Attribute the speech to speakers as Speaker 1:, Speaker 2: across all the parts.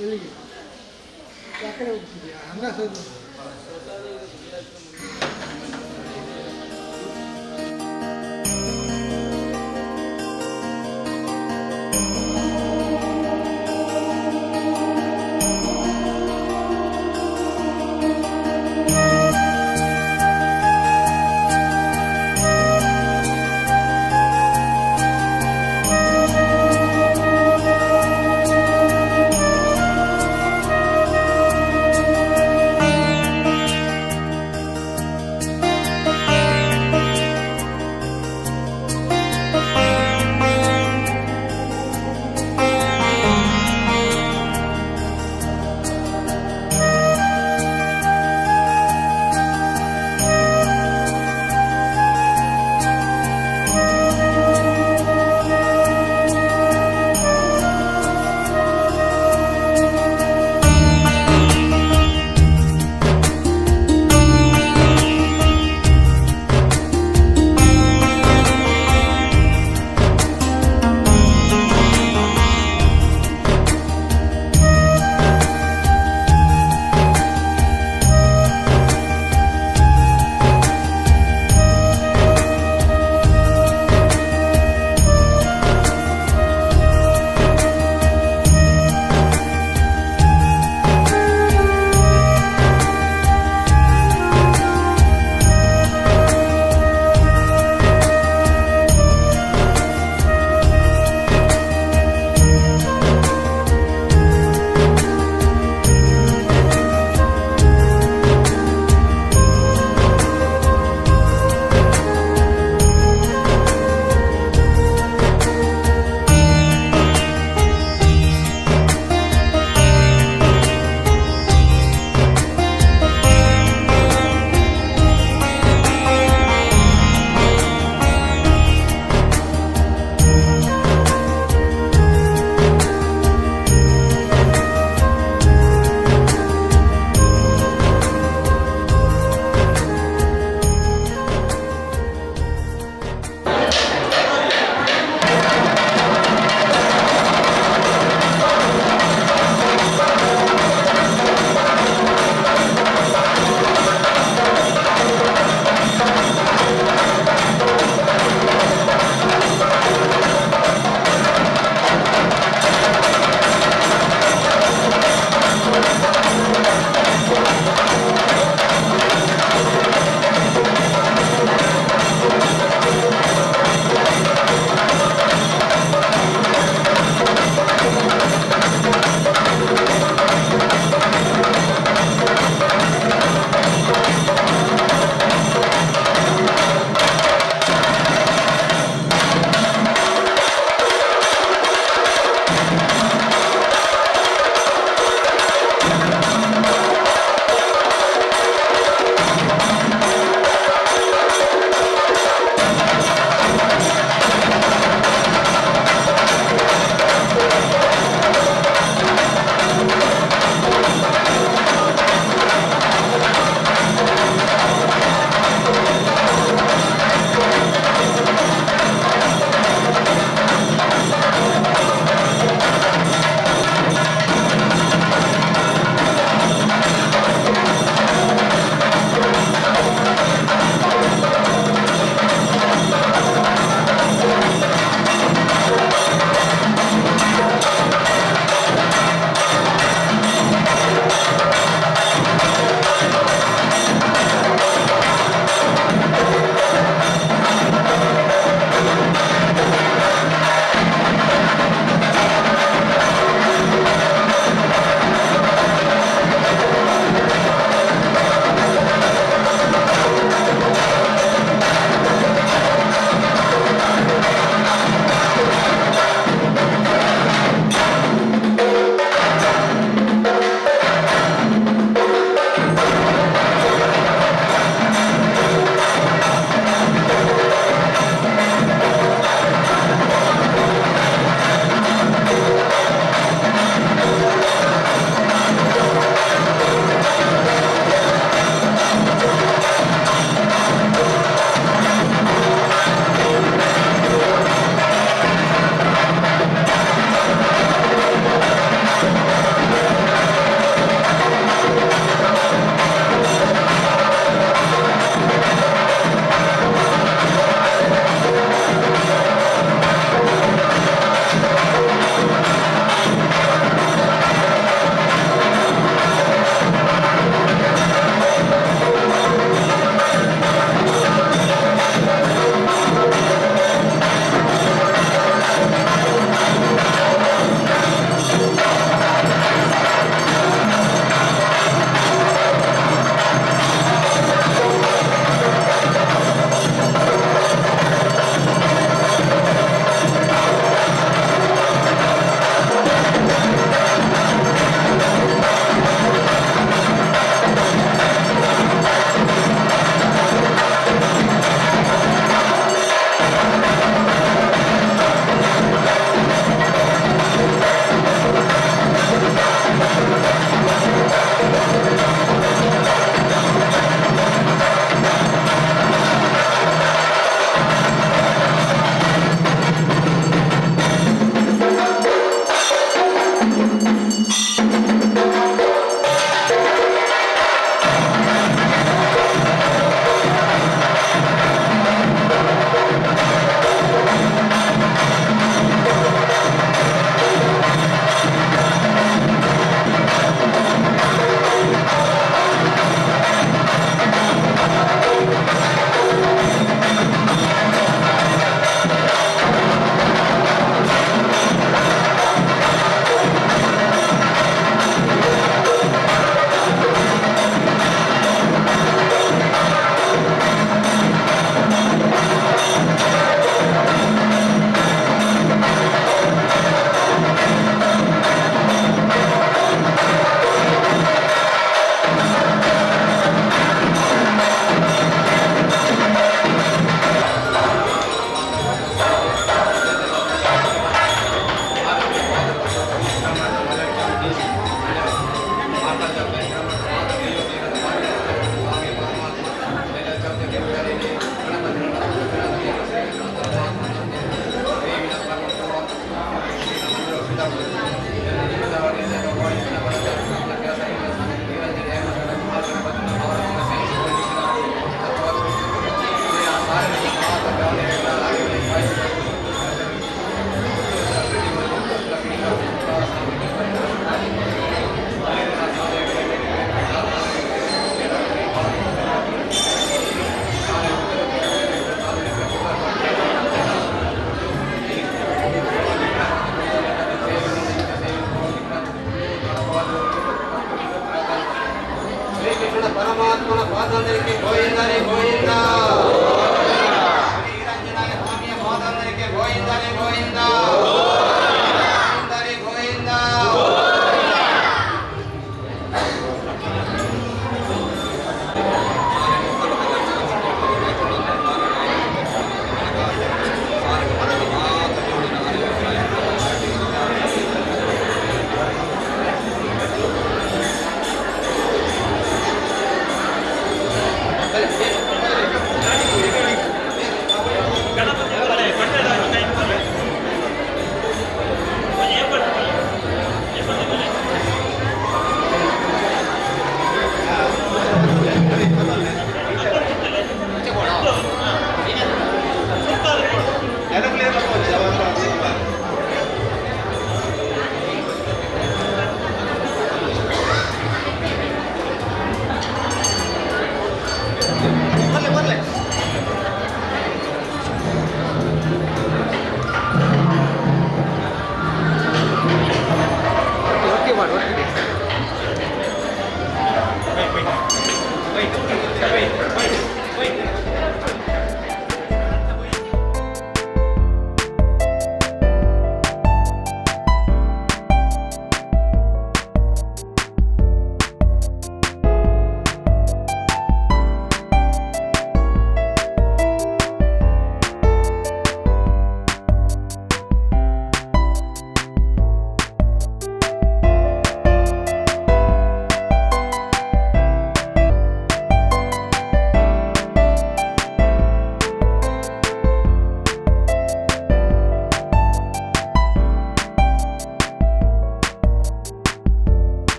Speaker 1: ಎಲ್ಲಿಗೆ ಆ ಕಡೆ ಹೋಗ್ತಿದ್ಯಾ ಹಂಗ?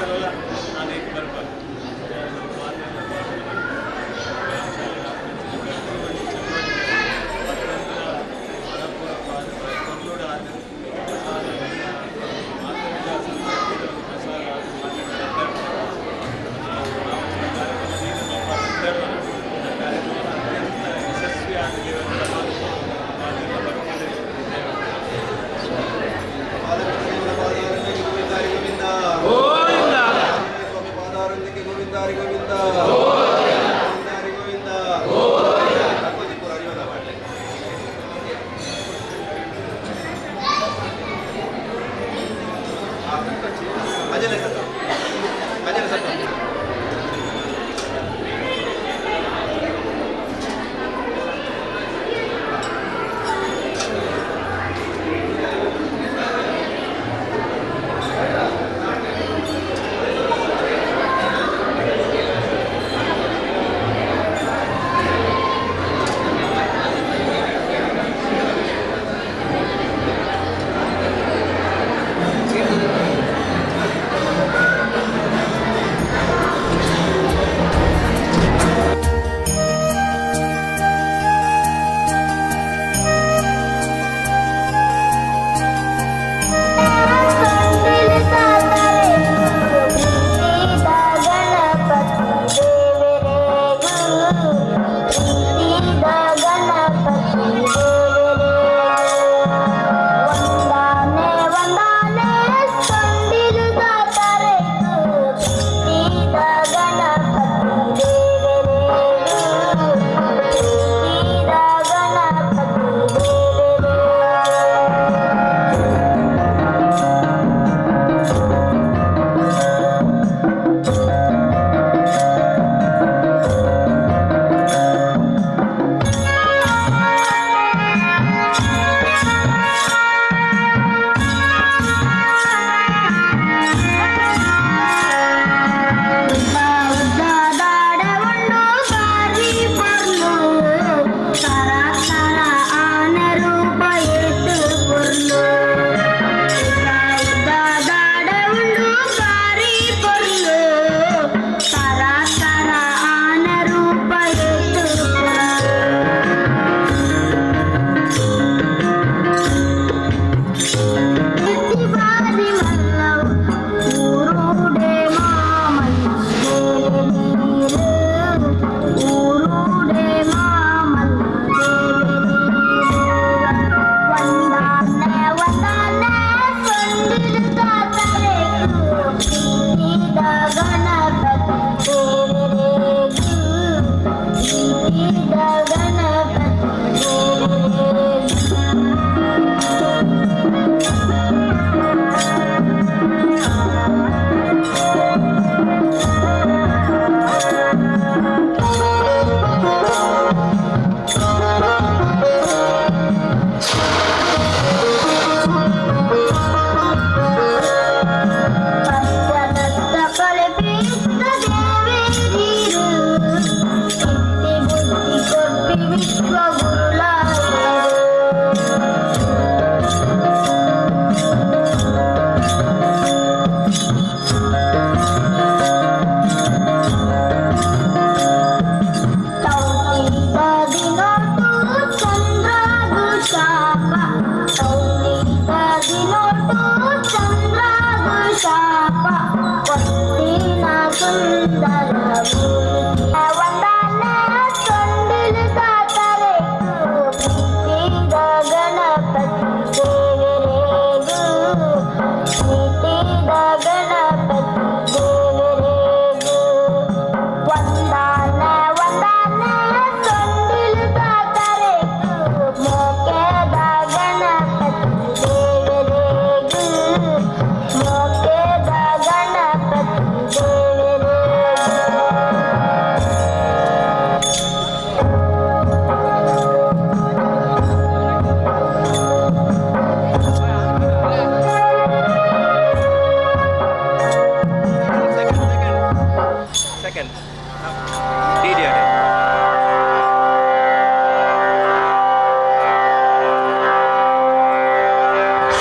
Speaker 2: ಸಲ ನಾನು ಈಗ ಬರ್ಬಾರ್ದು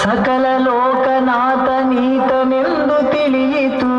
Speaker 3: ಸಕಲ ಲೋಕನಾಥ ನೀತನೆಂದು ತಿಳಿಯಿತು.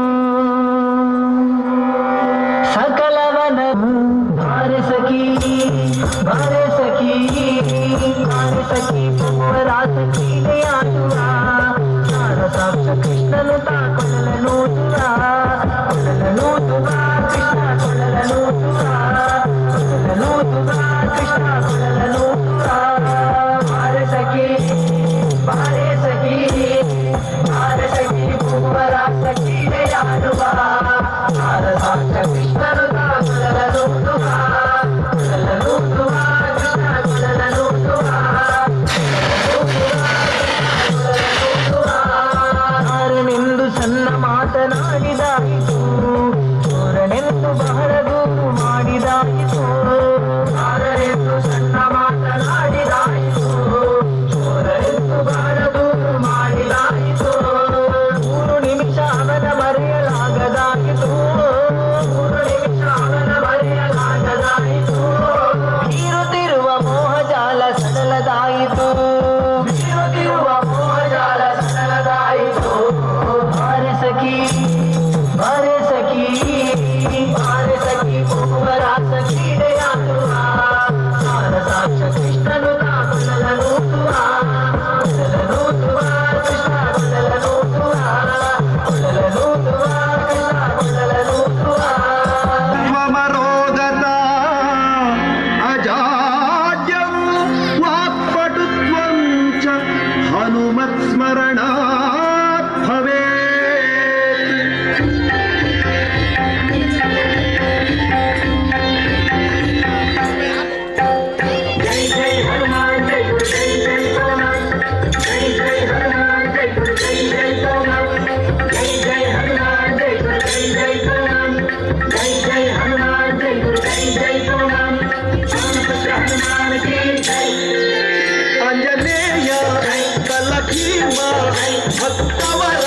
Speaker 3: ಭಕ್ತವರ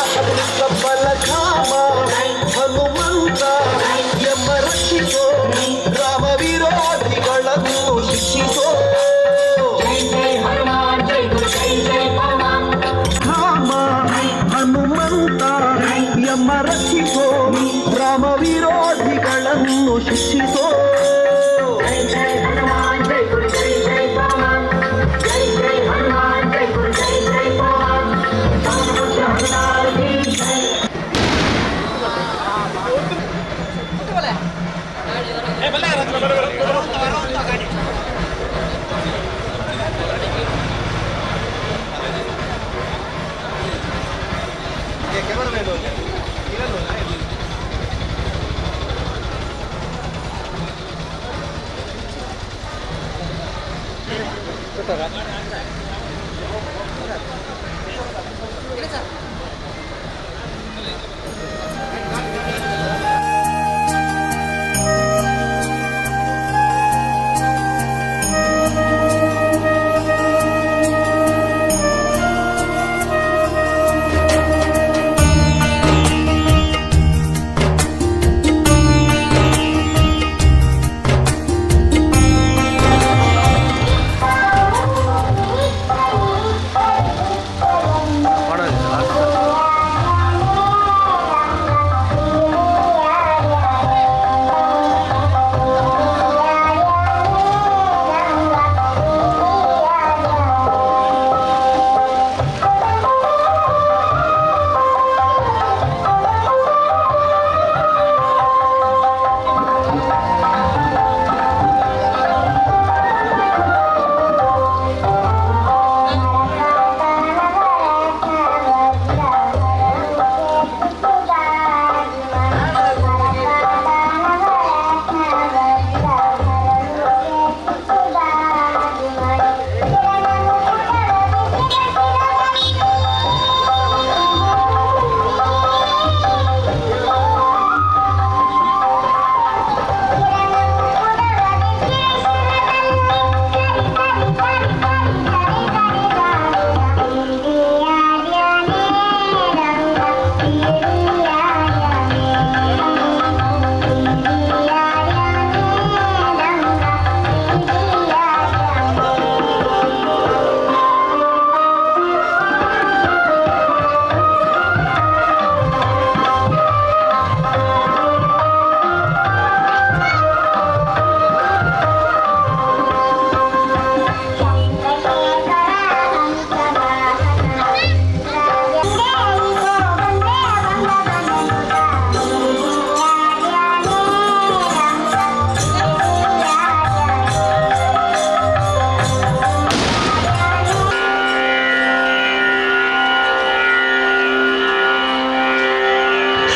Speaker 3: ಬಲಧಾಮ ಹನುಮಂತ ಎಮ್ಮ ರಕ್ಷಿಸೋ, ರಾಮ ವಿರೋಧಿಗಳನ್ನು ಶಿಕ್ಷಿಸೋ. ಧಾಮ ಹನುಮಂತ ಎಮ್ಮ ರಕ್ಷಿಸೋ, ರಾಮ ವಿರೋಧಿಗಳನ್ನು ಶಿಕ್ಷಿಸೋ.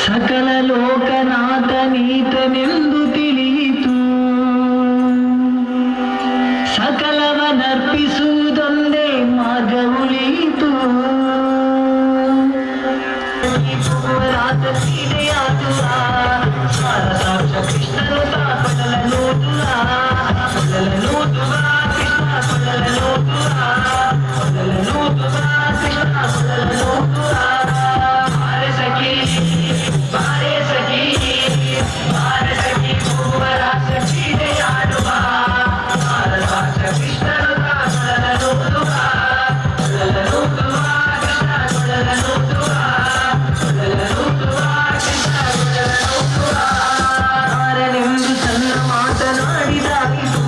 Speaker 4: ಸಕಲ ಲೋಕನಾಥನೀತನೆಂದು ತಿಳಿಯಿತು. ಸಕಲವನರ್ಪಿಸುವುದೊಂದೇ ಮಾರ್ಗ ಉಳಿಯಿತು. ಕೃಷ್ಣನು ಕೊಡಲನೂದುವ, ಕೊಡಲನೂದುವ, ಕೃಷ್ಣ ಕೊಡಲನೂದುವ, ಕೊಡಲನೂದುವ, ಕೃಷ್ಣ ಕೊಡಲನೂದುವ. ಬಾರೆ ಸಖಿ, ಬಾರೆ ಸಖಿ, ಬಾರೆ ಸಖಿ, ಭೂವರ ಸಖಿದೆಯಾಡುವ. ಕೃಷ್ಣನು ಕೊಡಲನೂದುವ, ಕೊಡಲನೂದುವ, ಕೃಷ್ಣ ಕೊಡಲನೂದುವ, ಕೊಡಲನೂದುವ, ಕೃಷ್ಣ ಕೊಡಲನೂದುವ. ಬಾರನೆಂದು ಸಣ್ಣ ಮಾತನಾಡಿದಾಯಿತು.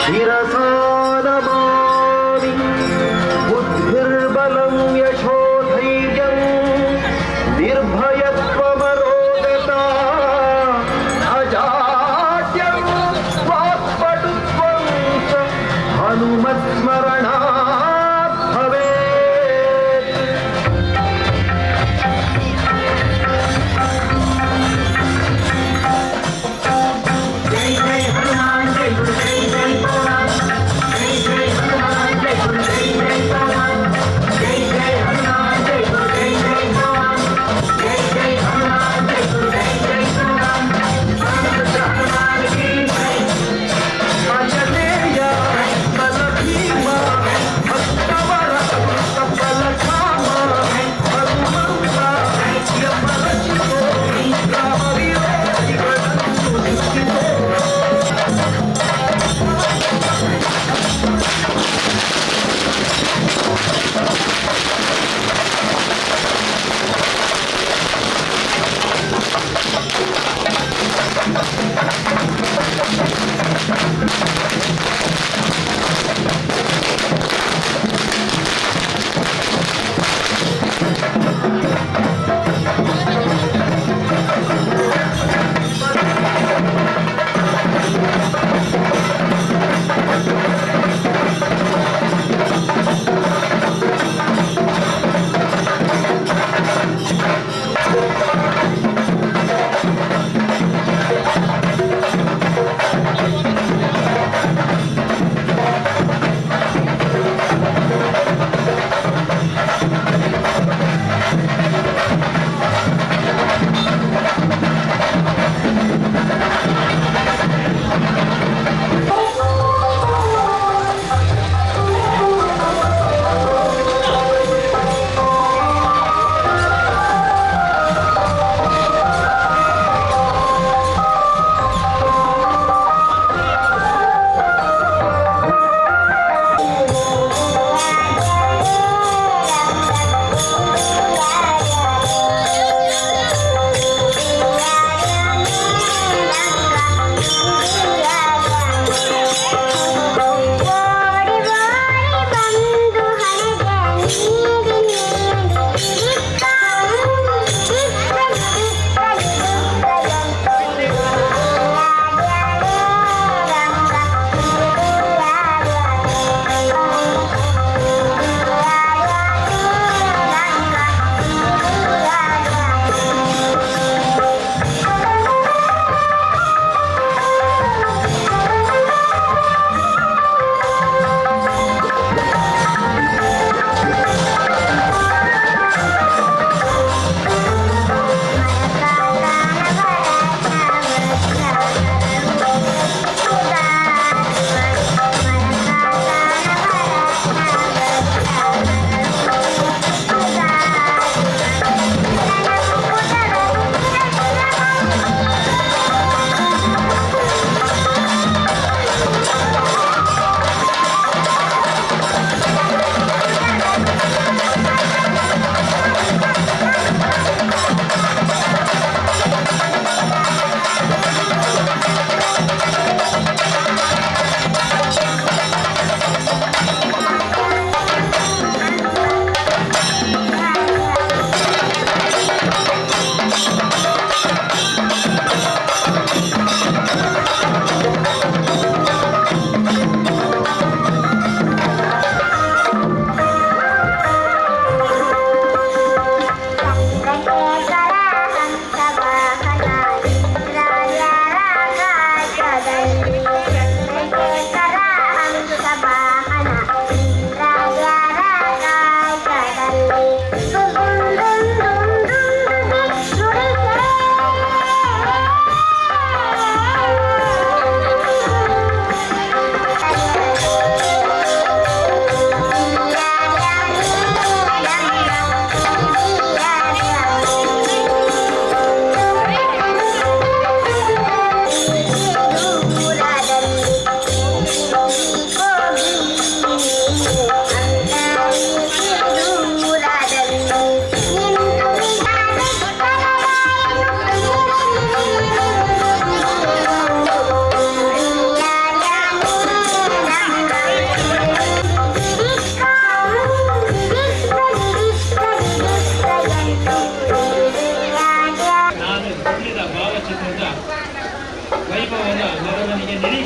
Speaker 3: ಶಿರಸಾ ನಮಾಮಿ. ಬುದ್ಧಿರ್ಬಲಂ ಯಶೋಧೈರ್ಯಂ ನಿರ್ಭಯತ್ವಮರೋಗತಾ ಅಜಾಡ್ಯಂ ವಾಕ್ಪಟುತ್ವಂ ಚ ಹನುಮತ್ಸ್ಮರಣಾತ್ ಭವೇತ್.
Speaker 4: ಜೈ ಜೈ ಹನುಮಾನ್, ಜೈ ಗುರು, ಜೈ ಜೈ ಪವನ್. ಜೈ ಜೈ ಹನುಮಾನ್, ಜೈ ಗುರು, ಜೈ ಜೈ ಪವನ್. ಜೈ ಜೈ ಹನುಮಾನ್, ಜೈ ಗುರು, ಜೈ ಜೈ ಪವನ್. ಜೈ ಜೈ ಹನುಮಾನ್, ಜೈ ಗುರು, ಜೈ ಜೈ ಪವನ್. ರಾಮಚಂದ್ರ ಹನುಮಾನ್ ಕಿ ಜೈ.
Speaker 3: ಆಂಜನೇಯ ಬಲ ಭೀಮ.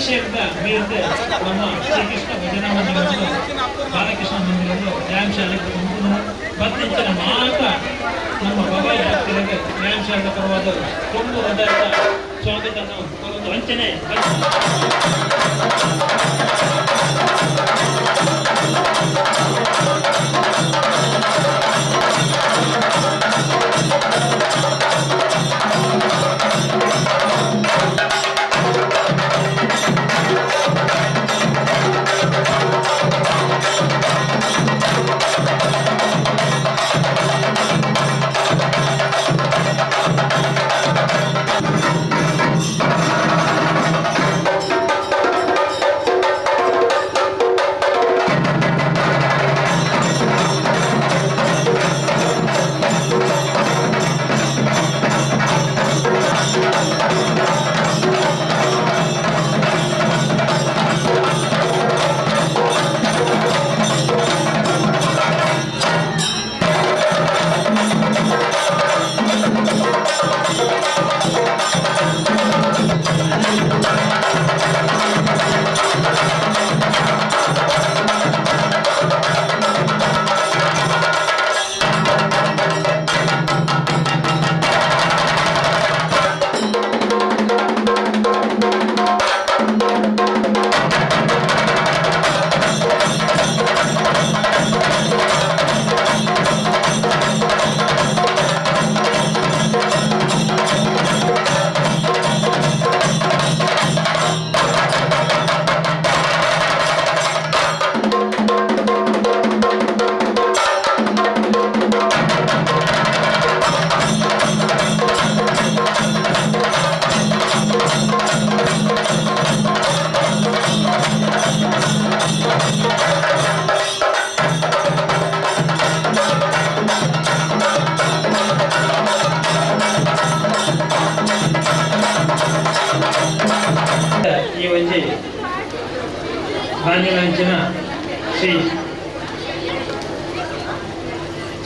Speaker 2: ಅಧ್ಯಕ್ಷೆಯಿಂದ ಮೀರಿದ ನಮ್ಮ ಶ್ರೀಕೃಷ್ಣ ಭಜನಾ ಮಂದಿರವನ್ನು ಬಾಲಕೃಷ್ಣ ಮಂದಿರವನ್ನು ವ್ಯಾಯಾಮಶಾಲೆ ಬತ್ತಿಂಚಿನ ಮಾತ ನಮ್ಮ ಬಬಾಯಿ ಭಕ್ತರಿಗೆ ವ್ಯಾಯಾಮಶಾಲೆಯ ಪರವಾದ ತುಂಬು ಹೃದಯದ ಸ್ವಾಗತವನ್ನು ಒಂದು ಅಂಚನೆ. ಈ ಒಂಜಿ ಬಾನಿಲಾಂಚಿನ ಶ್ರೀ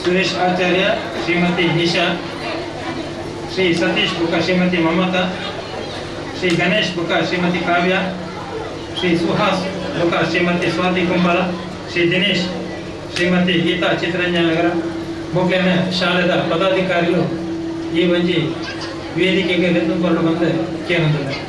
Speaker 2: ಸುರೇಶ್ ಆಚಾರ್ಯ, ಶ್ರೀಮತಿ ನಿಶಾ, ಶ್ರೀ ಸತೀಶ್ ಬುಕ್ಕ ಶ್ರೀಮತಿ ಮಮತಾ, ಶ್ರೀ ಗಣೇಶ್ ಬುಕ್ಕ ಶ್ರೀಮತಿ ಕಾವ್ಯ, ಶ್ರೀ ಸುಹಾಸ್ ಬುಕ್ಕ ಶ್ರೀಮತಿ ಸ್ವಾತಿ ಕುಂಬಾರ, ಶ್ರೀ ದಿನೇಶ್ ಶ್ರೀಮತಿ ಗೀತಾ ಚಿತ್ರರಂಜನಗರ ಮೊಗ್ಲಿನ ಶಾಲೆದ ಪದಾಧಿಕಾರಿಗಳು ಈ ಒಂಜಿ ವೇದಿಕೆಗೆ ಲೆತ್ತುಕೊಂಡು ಬಂದು ಕೇಳಿದ್ದಾರೆ.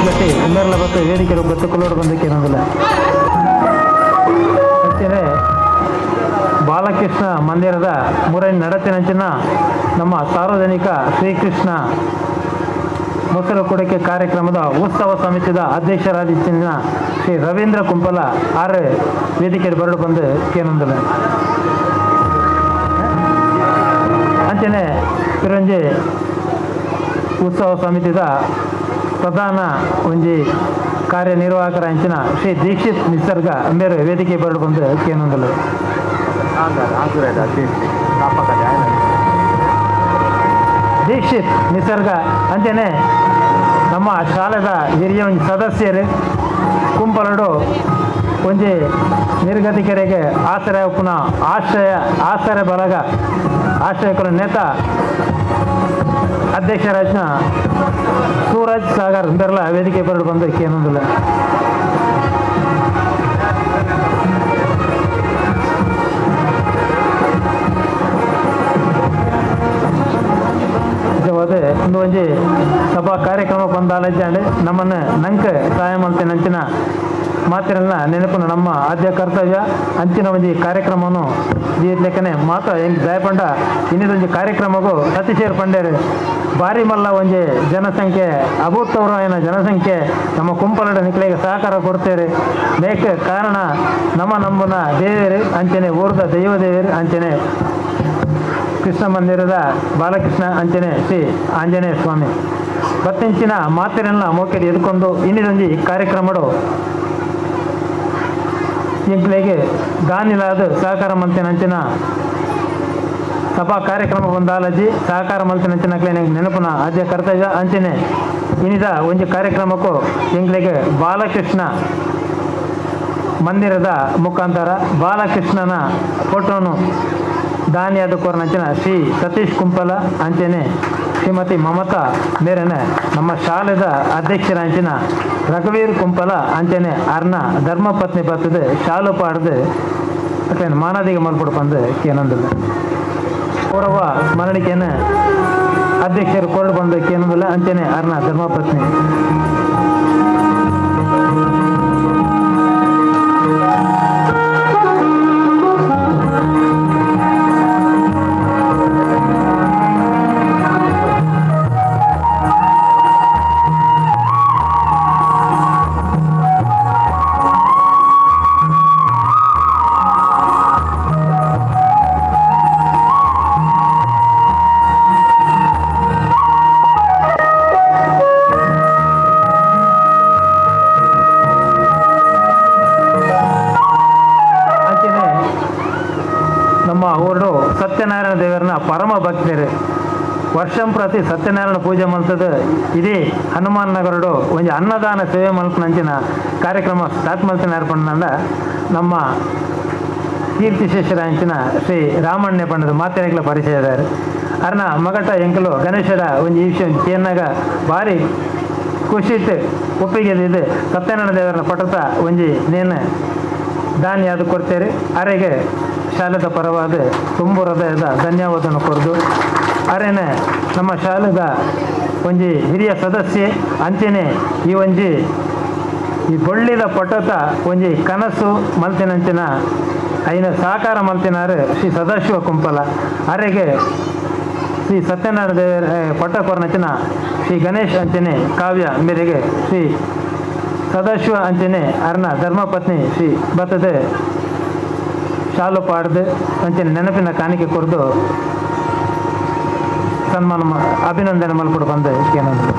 Speaker 2: Shetty ಉಂಬೆರ್ಲ ಬತ್ತು ವೇದಿಕೆ ಬತ್ತು ಕುಲ್ಲೋಡು ಬಂದಕ್ಕೆ ಏನೊಂದಿಲ್ಲ. ಅಂಚನೆ ಬಾಲಕೃಷ್ಣ ಮಂದಿರದ ಮುರೈ ನಡತಿನಂಚಿನ ನಮ್ಮ ಸಾರ್ವಜನಿಕ ಶ್ರೀಕೃಷ್ಣ ಮೊಸರು ಕೊಡಕೆ ಕಾರ್ಯಕ್ರಮದ ಉತ್ಸವ ಸಮಿತಿಯ ಅಧ್ಯಕ್ಷರಾದ ಶ್ರೀ ರವೀಂದ್ರ ಕುಂಪಲ ಆರ್ ವೇದಿಕೆ ಬರಡು ಬಂದು ಕೇನೊಂದಿಲ್ಲ. ಅಂಚನೆ ಪಿರಂಜಿ ಉತ್ಸವ ಸಮಿತಿಯ ಪ್ರಧಾನ ಒಂಜಿ ಕಾರ್ಯನಿರ್ವಾಹಕರ ಅಂಚಿನ ಶ್ರೀ ದೀಕ್ಷಿತ್ ನಿಸರ್ಗ ಅಂಬೇರು ವೇದಿಕೆ ಬರಡು ಬಂದು ಕೇನೊಂದಿಲ್ಲ. ದೀಕ್ಷಿತ್ ನಿಸರ್ಗ ಅಂಚನೆ ನಮ್ಮ ಶಾಲೆದ ಹಿರಿಯ ಒಂಜಿ ಸದಸ್ಯರು ಕುಂಪಲಡು ಒಂಜಿ ನಿರ್ಗತಿಕರಿಗೆ ಆಸರೆ ಉಪ್ಪುನ ಆಶ್ರಯ ಆಸರೆ ಬಲಗ ಆಶ್ರಯಕರ ನೇತ ಅಧ್ಯಕ್ಷರಾಜ್ನ ಸೂರಜ್ ಸಾಗರ್ ಬೆರ್ಲ ವೇದಿಕೆ ಬರಡು ಬಂದು ಕೇನೊಂದಿಲ್ಲ. ಒಂದು ಒಂಜಿ ಸಭಾ ಕಾರ್ಯಕ್ರಮ ಬಂದಾಲಜ್ಜಾಂಡ್ ನಮ್ಮನ್ನು ನಂಕ ಸಹಾಯ ಮಾಡ್ತೇನೆ ಅಂಚಿನ ಮಾತಿರಲ್ಲ ನೆನಪು ನಮ್ಮ ಆದ್ಯ ಕರ್ತವ್ಯ. ಅಂಚಿನ ಒಂಜಿ ಕಾರ್ಯಕ್ರಮವನ್ನು ಲೆಕ್ಕನೆ ಮಾತ ಹೆಂಗೆ ದಯಪಂಡ ಇನ್ನೊಂದು ಕಾರ್ಯಕ್ರಮಕ್ಕೂ ಸತೀಶೇರ್ ಪಂಡೇರು ಭಾರಿ ಮಲ್ಲ ಒಂಜಿ ಜನಸಂಖ್ಯೆ ಅಭೂತಪೂರ್ವమైన ಜನಸಂಖ್ಯೆ ನಮ್ಮ ಕುಂಪಲಡ ನಿಕ್ಲೆಗೆ ಸಹಕಾರ ಕೊಡ್ತೇವೆ. ಮೇಕ ಕಾರಣ ನಮ್ಮ ನಂಬುನ ದೇವೇರು ಅಂಚನೆ ಊರ್ದ ದೈವ ದೇವೇರು ಅಂಚನೆ ಕೃಷ್ಣ ಮಂದಿರದ ಬಾಲಕೃಷ್ಣ ಅಂಚನೆ ಶ್ರೀ ಆಂಜನೇಯ ಸ್ವಾಮಿ ಬತ್ತಿಂಚಿನ ಮಾತಿನೆಲ್ಲ ಮೋಕೆಡ್ ಎದ್ಕೊಂಡು ಇನ್ನೊಂದು ಕಾರ್ಯಕ್ರಮಡು ಎಂಕ್ಲೆಗೆ ದಾನಿಲಾದ ಸಹಕಾರ ಮಲ್ತಿನಂಚಿನ ಸಭಾ ಕಾರ್ಯಕ್ರಮ ಬಂದಾಲಜಿ ಸಹಕಾರ ಮಲ್ತಿನಂಚಿನ ನೆನಪುನ ಆದ್ಯ ಕರ್ತವ್ಯ. ಅಂಚನೆ ಇನ್ನಿದ ಒಂಜಿ ಕಾರ್ಯಕ್ರಮಕ್ಕೂ ಎಂಕ್ಲೆಗೆ ಬಾಲಕೃಷ್ಣ ಮಂದಿರದ ಮುಖಾಂತರ ಬಾಲಕೃಷ್ಣನ ಫೋಟೋನು ದಾನಿಯಾದ ಕೋರನಂಚಿನ ಶ್ರೀ ಸತೀಶ್ ಕುಂಪಲ ಅಂಚನೆ ಶ್ರೀಮತಿ ಮಮತಾ ಮೇರನೆ ನಮ್ಮ ಶಾಲೆದ ಅಧ್ಯಕ್ಷರ ಅಂಚಿನ ರಘುವೀರ್ ಕುಂಪಲ ಅಂಚನೆ ಅರ್ನ ಧರ್ಮಪತ್ನಿ ಬರ್ತದೆ ಶಾಲು ಪಾಡ್ದು ಅಟ್ಲೇನು ಮಾನಾದಿಗೆ ಮಲ್ಪಡು ಬಂದು ಕೇನೊಂದಿಲ್ಲ. ಗೌರವ ಸ್ಮರಣಿಕೆಯನ್ನು ಅಧ್ಯಕ್ಷರು ಕೊರಡು ಬಂದು ಕೇನೊಂದಿಲ್ಲ ಅಂಚನೆ ಅರ್ನ ಧರ್ಮಪತ್ನಿ. ನಮ್ಮ ಊರು ಸತ್ಯನಾರಾಯಣ ದೇವರನ್ನ ಪರಮ ಭಕ್ತರು. ವರ್ಷಂ ಪ್ರತಿ ಸತ್ಯನಾರಾಯಣ ಪೂಜೆ ಮಲ್ತದೆ. ಇದೇ ಹನುಮಾನ್ ನಗರಡು ಒಂಜಿ ಅನ್ನದಾನ ಸೇವೆ ಮಲ್ಪನಂಚಿನ ಕಾರ್ಯಕ್ರಮ ಸ್ಟಾರ್ಟ್ ಮಲ್ತಿನ ಪಂಡ ನಮ್ಮ ಕೀರ್ತಿಶೇಷರ ಅಂಚಿನ ಶ್ರೀ ರಾಮಣ್ಯ ಪಂಡದ ಮಾತೆರೆಗ್ಲ ಪರಿಚಯದಾರು. ಅರ್ನ ಮಗಟ ಎಂಕಲು ಗಣೇಶರ ಒಂಜಿ ಈ ವಿಷಯ ಕೇನಾಗ ಭಾರಿ ಖುಷಿ ಒಪ್ಪಿಗೆ ಇದೆ. ಸತ್ಯನಾರಾಯಣ ದೇವರನ್ನ ಪಟತ ಒಂಜಿ ನೇನು ದಾನಿ ಅದು ಕೊಡ್ತೇವೆ. ಅರೆಗೆ ಶಾಲೆದ ಪರವಾದ ತುಂಬು ಹೃದಯದ ಧನ್ಯವಾದವನ್ನು ಕೊರದು ಅರೇನೆ ನಮ್ಮ ಶಾಲೆದ ಒಂಜಿ ಹಿರಿಯ ಸದಸ್ಯೆ ಅಂಚೆನೆ ಈ ಒಂಜಿ ಈ ಬೊಳ್ಳಿದ ಪಟತ ಒಂಜಿ ಕನಸು ಮಲ್ತಿನಂಚಿನ ಐನ ಸಹಕಾರ ಮಲ್ತಿನಾರು ಶ್ರೀ ಸದಾಶಿವ ಕುಂಪಲ ಅರೆಗೆ ಶ್ರೀ ಸತ್ಯನಾರಾಯಣ ದೇವರ ಪಟ ಕೊರನಂಚಿನ ಶ್ರೀ ಗಣೇಶ್ ಅಂಚೆನೆ ಕಾವ್ಯ ಮೇರೆಗೆ ಶ್ರೀ ಸದಾಶಿವ ಅಂಚೆನೆ ಅರ್ನ ಧರ್ಮಪತ್ನಿ ಶ್ರೀ ಬತ್ತದೆ ಶಾಲು ಪಾಡ್ದು ಅಂಚೆನೆ ನೆನಪಿನ ಕಾಣಿಕೆ ಕೊರದು ಸನ್ಮಾನ ಅಭಿನಂದನೆ ಮಲ್ಪಡು ಬಂದ ಏನಂದ್ರೆ.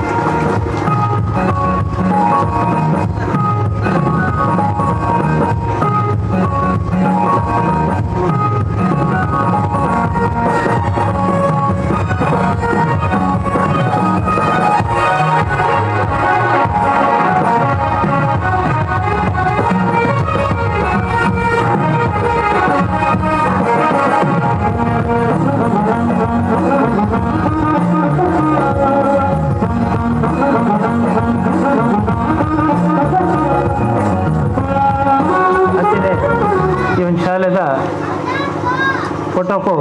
Speaker 2: ಶಾಲೆದ ಫೋಟೋಕು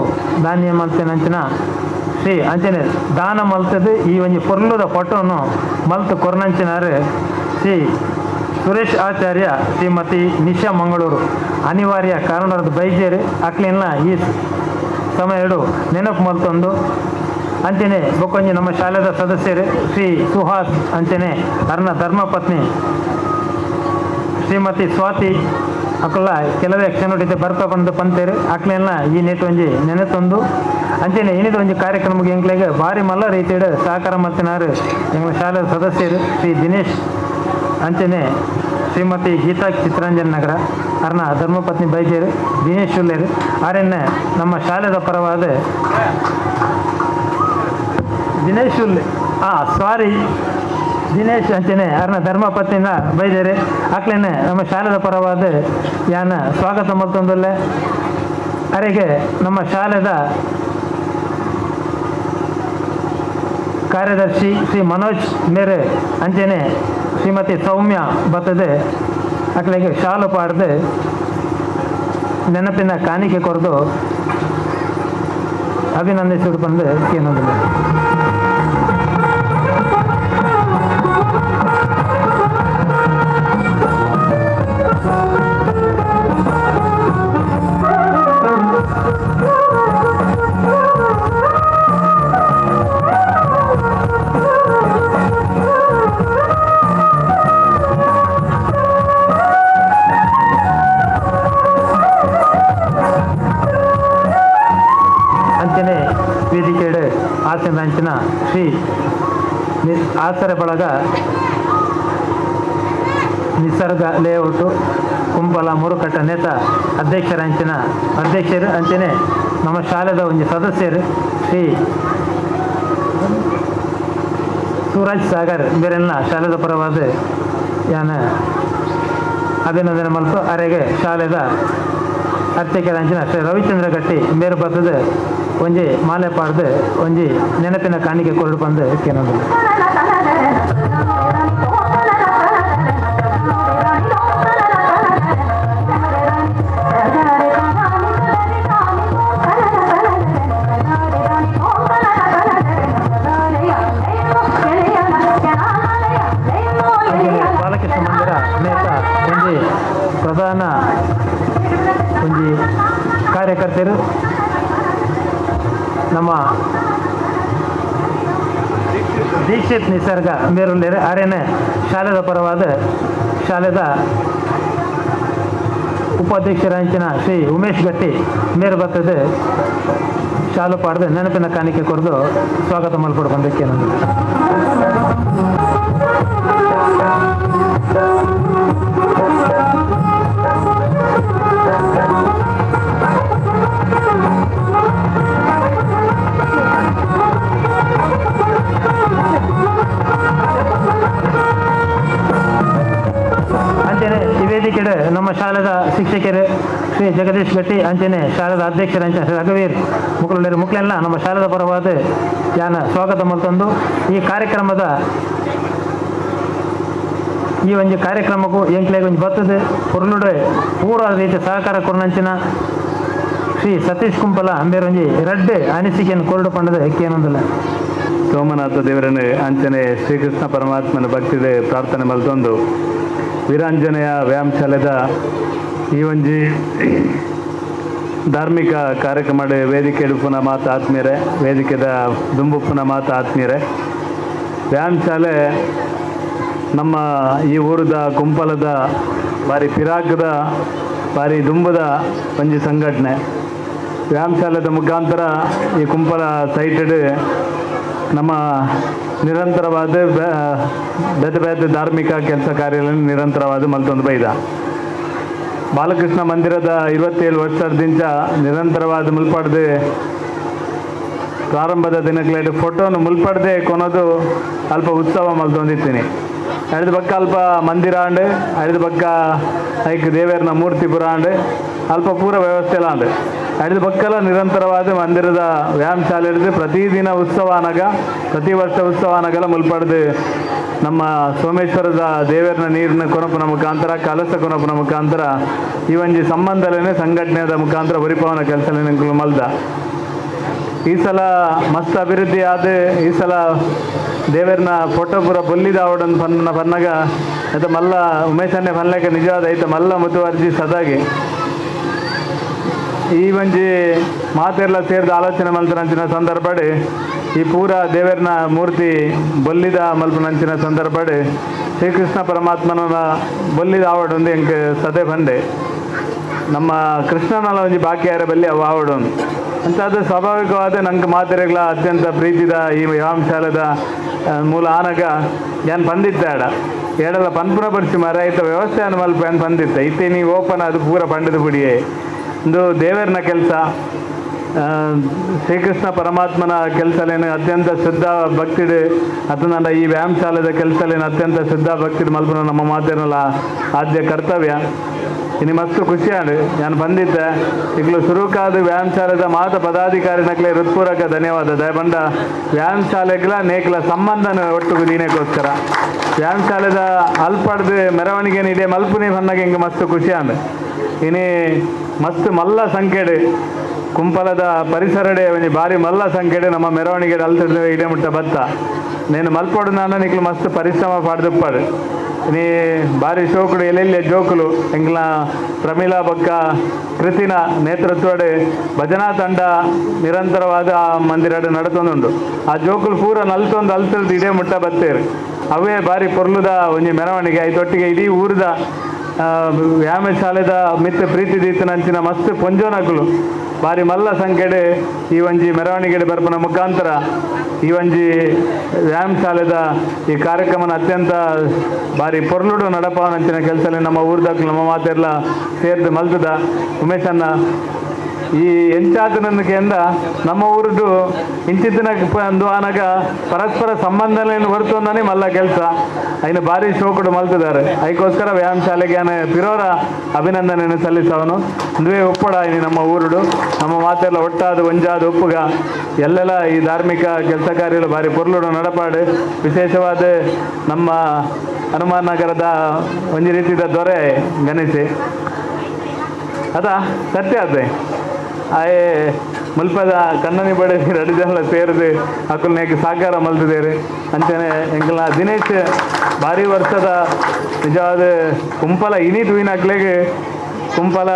Speaker 2: ಧಾನ್ಯ ಮಲ್ತಿನಂಚಿನ ಶ್ರೀ ಅಂಚನೆ ದಾನ ಮಲ್ತದ್ದು ಈ ಒಂಜಿ ಪೊರ್ಲುದ ಫೋಟೋನು ಮಲ್ತು ಕೊರ್ನಂಚಿನಾರು Shri Suresh ಆಚಾರ್ಯ ಶ್ರೀಮತಿ ನಿಶಾ ಮಂಗಳೂರು ಅನಿವಾರ್ಯ ಕಾರಣದ ಬೈಜೇರು ಅಕ್ಲೆನ ಈ ಸಮಯಡು ನೆನಪು ಮಲ್ತೊಂದು ಅಂಚನೆ ಬೊಕ್ಕೊಂಜಿ ನಮ್ಮ ಶಾಲೆದ ಸದಸ್ಯರು ಶ್ರೀ ಸುಹಾಸ್ ಅಂಚನೆ ಅರ್ನ ಧರ್ಮಪತ್ನಿ ಶ್ರೀಮತಿ ಸ್ವಾತಿ ಅಕುಲ ಕೆಲವೇ ಕ್ಷಣಡಿದ್ದೆ ಬರ್ಪ ಬಂದು ಪಂತೇರು ಅಕ್ಲೆನ ಈ ನೆಟ್ ಒಂಜಿ ನೆನೆತೊಂದು ಅಂಚನೆ ಏನಿದ ಒಂಜಿ ಕಾರ್ಯಕ್ರಮಕ್ಕೆ ಎಂಕ್ಲೆಗ್ ಭಾರಿ ಮಲ್ಲ ರೀತಿಯಡ್ ಸಹಕಾರ ಮಲ್ತಿನಾರು ಎಂಗ್ಲ ಶಾಲೆದ ಸದಸ್ಯರು ಶ್ರೀ ದಿನೇಶ್ ಅಂಚನೆ ಶ್ರೀಮತಿ ಗೀತಾ ಚಿತ್ತರಂಜನ್ ನಗರ ಅರ್ನ ಧರ್ಮಪತ್ನಿ ಬೈಜೇರು ದಿನೇಶ್ ಉಲ್ಲೇರು ಆರೆನ್ನೆ ನಮ್ಮ ಶಾಲೆದ ಪರವಾದ ದಿನೇಶ್ ಉಲ್ಲೆ ಸಾರಿ ದಿನೇಶ್ ಅಂಚನೆ ಅರ್ನ ಧರ್ಮಪತ್ನಿನ ಬೈದೇರೆ ಅಕ್ಲೆನೆ ನಮ್ಮ ಶಾಲೆದ ಪರವಾದ ಯಾನ ಸ್ವಾಗತ ಮಲ್ತೊಂದುಲ್ಲೆ. ಅರೆಗೆ ನಮ್ಮ ಶಾಲೆದ ಕಾರ್ಯದರ್ಶಿ ಶ್ರೀ ಮನೋಜ್ ಮೇರೆ ಅಂಚನೆ ಶ್ರೀಮತಿ ಸೌಮ್ಯ ಬತ್ತದೆ ಅಕ್ಲೆಗೆ ಶಾಲು ಪಾಡ್ದು ನೆನಪಿನ ಕಾಣಿಕೆ ಕೊರದು ಅಭಿನಂದಿಸಿಡು ಬಂದು ಕೇನೊಂದಿಲ್ಲ. ಅಂಚನೆ ವೇದಿಕೆಯಡು ಆಸನ ಅಂಚಿನ ಶ್ರೀ ಆಸರೆ ಬಳಗ ನಿಸರ್ಗ ಲೇಔಟು ಕುಂಬಲ ಮುರುಕಟ್ಟ ನೇತ ಅಧ್ಯಕ್ಷರ ಅಂಚಿನ ಅಧ್ಯಕ್ಷರು ಅಂಚನೆ ನಮ್ಮ ಶಾಲೆದ ಒಂಜಿ ಸದಸ್ಯರು ಶ್ರೀ ಸೂರಜ್ ಸಾಗರ್ ಬೇರೆಲ್ಲ ಶಾಲೆದ ಪರವಾದ ಯಾನ ಅಭಿನಂದನೆ ಮಲ್ತು. ಅರೆಗೆ ಶಾಲೆದ ಅರ್ಚಕರ ಅಂಚಿನ ಶ್ರೀ ರವಿಚಂದ್ರ ಗಟ್ಟಿ ಮೇರು ಬತ್ತದ ಒಂಜಿ ಮಾಲೆ ಪಾಡ್ದು ಒಂಜಿ ನೆನಪಿನ ಕಾಣಿಕೆ ಕೊರಡು ಬಂದು ಕೇನೊಂದಿಲ್ಲ. ಬಾಲಕೃಷ್ಣ ಮಂದಿರ ನೇತ ಒಂಜಿ ಪ್ರಧಾನ ಒಂಜಿ ಕಾರ್ಯಕರ್ತರು ನಮ್ಮ ದೀಕ್ಷಿತ್ ನಿಸರ್ಗ ಮೇರುಲ್ಲೇರು ಆರೇನೆ ಶಾಲೆದ ಪರವಾದ ಶಾಲೆದ ಉಪಾಧ್ಯಕ್ಷರಾಂಚಿನ ಶ್ರೀ ಉಮೇಶ್ ಗಟ್ಟಿ ಮೇರು ಬತ್ತದ ಶಾಲು ಪಾಡ್ದು ನೆನಪಿನ ಕಾಣಿಕೆ ಕೊರದು ಸ್ವಾಗತ ಮಲ್ಪಡು ಬಂದಕ್ಕೆ ನಂದು. ಅಂಚನೆ ಈ ವೇದಿಕೆಡೆ ನಮ್ಮ ಶಾಲೆದ ಶಿಕ್ಷಕರು ಶ್ರೀ ಜಗದೀಶ್ ಗಟ್ಟಿ ಅಂಚನೆ ಶಾಲೆದ ಅಧ್ಯಕ್ಷರು ಅಂಚನೆ ಶ್ರೀ ರಘುವೀರ್ ಮುಕ್ಕುಲರು ಮುಕ್ಲೆಲ್ಲ ನಮ್ಮ ಶಾಲೆದ ಪರವಾದ ಯಾನ ಸ್ವಾಗತ ಮಲ್ತೊಂದು ಈ ಕಾರ್ಯಕ್ರಮದ ಈ ಒಂಜಿ ಕಾರ್ಯಕ್ರಮಕ್ಕೂ ಎಂಕ್ಲೆಗ್ ಒಂಜಿ ಬತ್ತದ ಪೊರ್ಲುಡೆ ಪೂರ ರೀತಿ ಸಹಕಾರ ಕೊರ್ನಂಚಿನ ಶ್ರೀ ಸತೀಶ್ ಕುಂಪಲ ಅಂಬೇರೊಂಜಿ ರಡ್ಡೆ ಅನಿಸಿಕೆಯನ್ನು ಕೊರಡು ಪಂಡದ ಕೇನೊಂದಿಲ್ಲ.
Speaker 5: ಸೋಮನಾಥ ದೇವರನ್ನು ಅಂಚನೆ ಶ್ರೀಕೃಷ್ಣ ಪರಮಾತ್ಮನ ಭಕ್ತಿದೆ ಪ್ರಾರ್ಥನೆ ಮಲ್ತೊಂದು ವೀರಾಂಜನೇಯ ವ್ಯಾಯಾಮ ಶಾಲೆದ ಈ ಒಂಜಿ ಧಾರ್ಮಿಕ ಕಾರ್ಯಕ್ರಮ ವೇದಿಕೆ ಉಪ್ಪುನ ಮಾತು ಆತ್ಮೀಯರೆ, ವೇದಿಕೆದ ದುಂಬುಪ್ಪುನ ಮಾತು ಆತ್ಮೀಯರೆ, ವ್ಯಾಯಾಮ ಶಾಲೆ ನಮ್ಮ ಈ ಊರದ ಕುಂಪಲದ ಬಾರಿ ಪಿರಾಕದ ಬಾರಿ ದುಂಬದ ಒಂಜಿ ಸಂಘಟನೆ. ವ್ಯಾಯಾಮ ಶಾಲೆದ ಮುಖಾಂತರ ಈ ಕುಂಪಲ ಸೈಟೆಡ್ ನಮ್ಮ ನಿರಂತರವಾದ ಬೇತೆ ಬೇತೆ ಧಾರ್ಮಿಕ ಕೆಲಸ ಕಾರ್ಯಗಳನ್ನು ನಿರಂತರವಾದ ಮಲ್ತೊಂದು ಬೈದ. ಬಾಲಕೃಷ್ಣ ಮಂದಿರದ 27 ವರ್ಷದಿಂದ ನಿರಂತರವಾದ ಮುಲ್ಪಡ್ದು ಪ್ರಾರಂಭದ ದಿನಗಳಲ್ಲಿ ಫೋಟೋನು ಮುಲ್ಪಡ್ದೆ ಕೊನೋದು ಅಲ್ಪ ಉತ್ಸವ ಮಲ್ತೊಂದಿತ್ತೀನಿ. ಐದು ಪಕ್ಕ ಅಲ್ಪ ಮಂದಿರ ಅಂಡ್ ಐದು ಪಕ್ಕ ಐಕ್ ದೇವೇರ್ನ ಮೂರ್ತಿ ಪುರ ಅಂಡ್ ಅಲ್ಪ ಪೂರ ವ್ಯವಸ್ಥೆ ಎಲ್ಲ ಅಂಡ್ ಐದು ಪಕ್ಕಲ ನಿರಂತರವಾದ ಮಂದಿರದ ವ್ಯಾಯಾಮ ಶಾಲೆ ಹಿಡಿದು ಪ್ರತಿದಿನ ಉತ್ಸವ ಅನಗ ಪ್ರತಿ ವರ್ಷ ಉತ್ಸವ ಅನಗಲ ಮುಲ್ಪಡ್ದು ನಮ್ಮ ಸೋಮೇಶ್ವರದ ದೇವೇರ್ನ ನೀರಿನ ಕೊನಪುನ ಮುಖಾಂತರ ಕಲಸ ಕೊನಪುನ ಮುಖಾಂತರ ಈ ಒಂಜಿ ಸಂಬಂಧಲೇನೆ ಸಂಘಟನೆಯ ಮುಖಾಂತರ ಒರಿಪವನ ಕೆಲಸಲೇನೆ ಮಲ್ದ. ಈ ಸಲ ಮಸ್ತ್ ಅಭಿವೃದ್ಧಿ ಆದ ಈ ಸಲ ದೇವರನ ಫೋಟೋ ಪೂರ ಬೊಲ್ಲಿದ ಆವಡನ್ ಪನ್ನ ಪನ್ನಗ ಐತ ಮಲ್ಲ ಉಮೇಶನ್ನೇ ಪನ್ಲೆಕ ನಿಜವಾದ ಐತ ಮಲ್ಲ ಮುತುವರ್ಜಿ ಸದಾಗಿ ಈ ಒಂಜಿ ಮಾತೆರ್ಲ ಸೇರ್ದ ಆಲೋಚನೆ ಮಲ್ತನಂಚಿನ ಸಂದರ್ಭಡ್ ಈ ಪೂರ ದೇವರನ ಮೂರ್ತಿ ಬೊಲ್ಲಿದ ಮಲ್ಪನಂಚಿನ ಸಂದರ್ಭಡ್ ಶ್ರೀಕೃಷ್ಣ ಪರಮಾತ್ಮನ ಬೊಲ್ಲಿದ ಆವಡೊಂದು ಎಂಕ್ ಸದೆ ಬಂದೆ ನಮ್ಮ ಕೃಷ್ಣನಲ ಒಂಜಿ ಬಾಕಿಯಾರ ಬಲ್ಲಿ ಅವು ಆವಡೊಂದು ಅಂತಾದ ಸ್ವಾಭಾವಿಕವಾದ ನಂಗೆ ಮಾತೆರೆಗ್ಲ ಅತ್ಯಂತ ಪ್ರೀತಿದ ಈ ವ್ಯಾಯಾಮಶಾಲೆದ ಮೂಲ ಆನಗ ಯಾನ್ ಪಂದಿತ್ತ ಆಡ ಏಡಲ ಪನ್ಪುನ ಪರಿಚಿ ಮರ ಐತ ವ್ಯವಸ್ಥೆ ಮಲ್ಪ ಯಾನ್ ಪಂದಿತ್ತ ಇತ್ತೆ ನೀವು ಓಪನ್ ಅದು ಪೂರ ಪಂಡದ ಪುಡಿಯೇ ಒಂದು ದೇವರನ ಕೆಲಸ ಶ್ರೀಕೃಷ್ಣ ಪರಮಾತ್ಮನ ಕೆಲಸಲೇನು ಅತ್ಯಂತ ಶುದ್ಧ ಭಕ್ತಿಡು ಅದನ್ನ ಈ ವ್ಯಾಯಾಮಶಾಲೆದ ಕೆಲಸಲೇನು ಅತ್ಯಂತ ಶುದ್ಧ ಭಕ್ತಿಡು ಮಲ್ಪನ ನಮ್ಮ ಮಾತೇನಲ್ಲ ಆದ್ಯ ಕರ್ತವ್ಯ. ಇನ್ನು ಮಸ್ತು ಖುಷಿಯಾಡು ನಾನು ಬಂದಿದ್ದೆ ಈಗಲೂ ಸುರುಕಾದ ವ್ಯಾಯಾಮಶಾಲೆದ ಮಾತ ಪದಾಧಿಕಾರಿನಕ್ಲೆ ಹೃತ್ಪೂರ್ವಕ ಧನ್ಯವಾದ. ದಯಬಂಡ ವ್ಯಾಯಾಮಶಾಲೆಗಳ ನೇಕಲ ಸಂಬಂಧನ ಒಟ್ಟುಗು ದೀನಕ್ಕೋಸ್ಕರ ವ್ಯಾಯಾಮಶಾಲೆದ ಅಲ್ಪಡ್ದು ಮೆರವಣಿಗೆ ನೀಡೆ ಮಲ್ಪುನಿ ಬಂದಾಗ ಹಿಂಗೆ ಮಸ್ತು ಖುಷಿಯಾಂಡು. ಇನಿ ಮಸ್ತ್ ಮಲ್ಲ ಸಂಖ್ಯೆಡು ಕುಂಪಲದ ಪರಿಸರಡೆ ಒಂಜಿ ಭಾರಿ ಮಲ್ಲ ಸಂಖ್ಯೆಡು ನಮ್ಮ ಮೆರವಣಿಗೆ ಅಲ್ತದ ಇಡೆ ಮುಟ್ಟ ಬತ್ತ ನೇನು ಮಲ್ಪೊಡು ನಾನು ನಿಕ್ಲು ಮಸ್ತ್ ಪರಿಶ್ರಮ ಪಾಡ್ದುಪ್ಪಾಡು. ನೀ ಭಾರಿ ಶೋಕುಡು ಎಲ್ಲೆಲ್ಲೆ ಜೋಕುಲು ಎಂಗ್ಲ ಪ್ರಮೀಳಾ ಬೊಕ್ಕ ಕೃತಿನ ನೇತೃತ್ವಡ್ ಭಜನಾ ತಂಡ ನಿರಂತರವಾದ ಆ ಮಂದಿರಡ್ ನಡತೊಂದುಂಡು. ಆ ಜೋಕುಲು ಪೂರ ನಲ್ತೊಂದು ಅಲ್ತದ ಇಡೇ ಮುಟ್ಟ ಬತ್ತೇರು. ಅವೇ ಭಾರಿ ಪೊರ್ಲುದ ಒಂಜಿ ಮೆರವಣಿಗೆ ಐತೊಟ್ಟಿಗೆ ಇಡೀ ಊರದ ವ್ಯಾಯಾಮಶಾಲೆದ ಮಿತ್ತ ಪ್ರೀತಿ ದೀತನಂಚಿನ ಮಸ್ತ್ ಪೊಂಜೋನಕುಲು ಭಾರಿ ಮಲ್ಲ ಸಂಖ್ಯೆಡೆ ಈ ಒಂಜಿ ಮೆರವಣಿಗೆ ಬರ್ಪನ ಮುಖಾಂತರ ಈ ಒಂಜಿ ವ್ಯಾಯಾಮಶಾಲೆದ ಈ ಕಾರ್ಯಕ್ರಮನ ಅತ್ಯಂತ ಭಾರಿ ಪೊರ್ಲುಡು ನಡಪಾವನಂಚಿನ ಕೆಲಸಲ್ಲಿ ನಮ್ಮ ಊರ್ದಕ್ಲು ನಮ್ಮ ಮಾತೆಲ್ಲ ಸೇರ್ದು ಮಲ್ತದ. ಉಮೇಶನ್ನ ಈ ಎಂಚಾತನಂದ ನಮ್ಮ ಊರುಡು ಇಂಚಿತ್ತಿನ ಅಂದು ಆನಗ ಪರಸ್ಪರ ಸಂಬಂಧಲೇನು ಹೊರತೊಂದನೆ ಮಲ್ಲ ಕೆಲಸ ಐನ ಭಾರಿ ಶೋಕುಡು ಮಲ್ತಿದ್ದಾರೆ. ಅದಕ್ಕೋಸ್ಕರ ವ್ಯಾಯಾಮ ಶಾಲೆಗೆ ಪಿರೋರ ಅಭಿನಂದನೆಯನ್ನು ಸಲ್ಲಿಸವನು. ಅಂದುವೇ ಒಪ್ಪಡ ಇನಿ ನಮ್ಮ ಊರುಡು ನಮ್ಮ ಮಾತೆಲ್ಲ ಒಟ್ಟಾದ ಒಂಜಾದ ಒಪ್ಪುಗ ಎಲ್ಲೆಲ್ಲ ಈ ಧಾರ್ಮಿಕ ಕೆಲಸ ಕಾರ್ಯಗಳು ಭಾರಿ ಪೊರ್ಲುಡು ನಡಪಾಡು. ವಿಶೇಷವಾದ ನಮ್ಮ ಹನುಮಾನ್ ನಗರದ ಒಂಜಿ ರೀತಿಯ ದೊರೆ ಗಣೇಶೆ ಅದ ಸತ್ಯ ಅದೇ ಆಯೆ ಮುಲ್ಪದ ಕಣ್ಣನಿ ಬಡೆ ರಡಿ ಜನ ಸೇರಿದು ಅಕುಲ್ನೇಕ್ ಸಹಕಾರ ಮಲ್ತಿದ್ದೇವೆ. ಅಂಚನೆ ಎಂಕಲ್ನ ದಿನೇಶ್ ಭಾರಿ ವರ್ಷದ ನಿಜವಾದ ಕುಂಪಲ ಇನಿ ತೂಯಿನ ಅಕ್ಲೆಗ್ ಕುಂಪಲ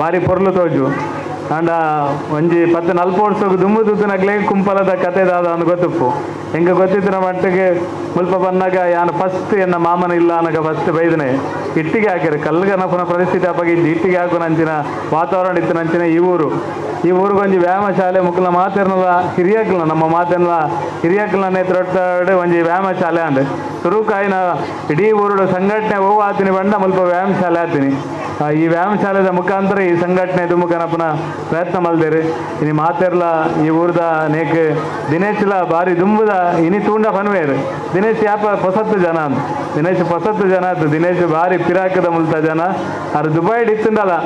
Speaker 5: ಭಾರಿ ಪೊರ್ಲು ತೋಜು. ಆಂಡ ಒಂಜಿ 10 40 ವರ್ಷಗ್ ದುಂಬು ತೂತಿನಕ್ಲೆಗ್ ಕುಂಪಲದ ಕತೆ ದಾದ ಅಂದ್ ಗೊತ್ತುಪ್ಪು. ಎಂಕ್ ಗೊತ್ತಿತ್ತಿನ ಮಟ್ಟಿಗೆ ಮುಲ್ಪ ಬನ್ನಾಗ ಯಾನ್ ಫಸ್ಟ್ ಎನ್ನ ಮಾಮನ ಇಲ್ಲ ಅನಗ ಫಸ್ಟ್ ಬೈದನೆ ಇಟ್ಟಿಗೆ ಹಾಕಿರು ಕಲ್ಲುಗನಪುನ ಪರಿಸ್ಥಿತಿ ಅಪ್ಪಗೆ ಇಜ್ಜಿ ಇಟ್ಟಿಗೆ ಹಾಕುನಂಚಿನ ವಾತಾವರಣ ಇತ್ತಿನಂಚಿನ ಈ ಊರು ಈ ಊರಿಗೊಂಜಿ ವ್ಯಾಯಾಮ ಶಾಲೆ ಮುಕ್ಕಲ ಮಾತೆರ್ನಲ ಹಿರಿಯಕ್ಲ ನಮ್ಮ ಮಾತೆರ್ನಲ ಹಿರಿಯಕ್ಲ ನೇತೃತ್ವಡ್ ಒಂಜಿ ವ್ಯಾಯಾಮ ಶಾಲೆ ಅಂಡ್ ಸುರುಕಾಯಿನ ಇಡೀ ಊರುಡು ಸಂಘಟನೆ ಓ ಆತಿನಿ ಬಂಡ ಮುಲ್ಪ ವ್ಯಾಯಾಮ ಶಾಲೆ ಆತಿನಿ. ಈ ವ್ಯಾಯಾಮ ಶಾಲೆದ ಮುಖಾಂತರ ಈ ಸಂಘಟನೆ ದುಮುಖನಪುನ ಪ್ರಯತ್ನ ಮಲ್ದೇರು. ಇನಿ ಮಾತೆರ್ಲ ಈ ಊರ್ದ ನೇಕ್ ದಿನೇಶ್ಲ ಭಾರಿ ದುಂಬುದ ಇನಿ ತೂಂಡ ಪನ್ವೇರು. ದಿನೇಶ್ ಯಾಪ ಪೊಸತ್ತು ಜನ ಅಂತ ದಿನೇಶ್ ಪೊಸತ್ತು ಜನ ಆತು. ದಿನೇಶ್ ಭಾರಿ ಪಿರಾಕದ ಮುಲ್ತ ಜನ ಅದು ದುಬೈಡ್ ಇತ್ತಂದಲ್ಲ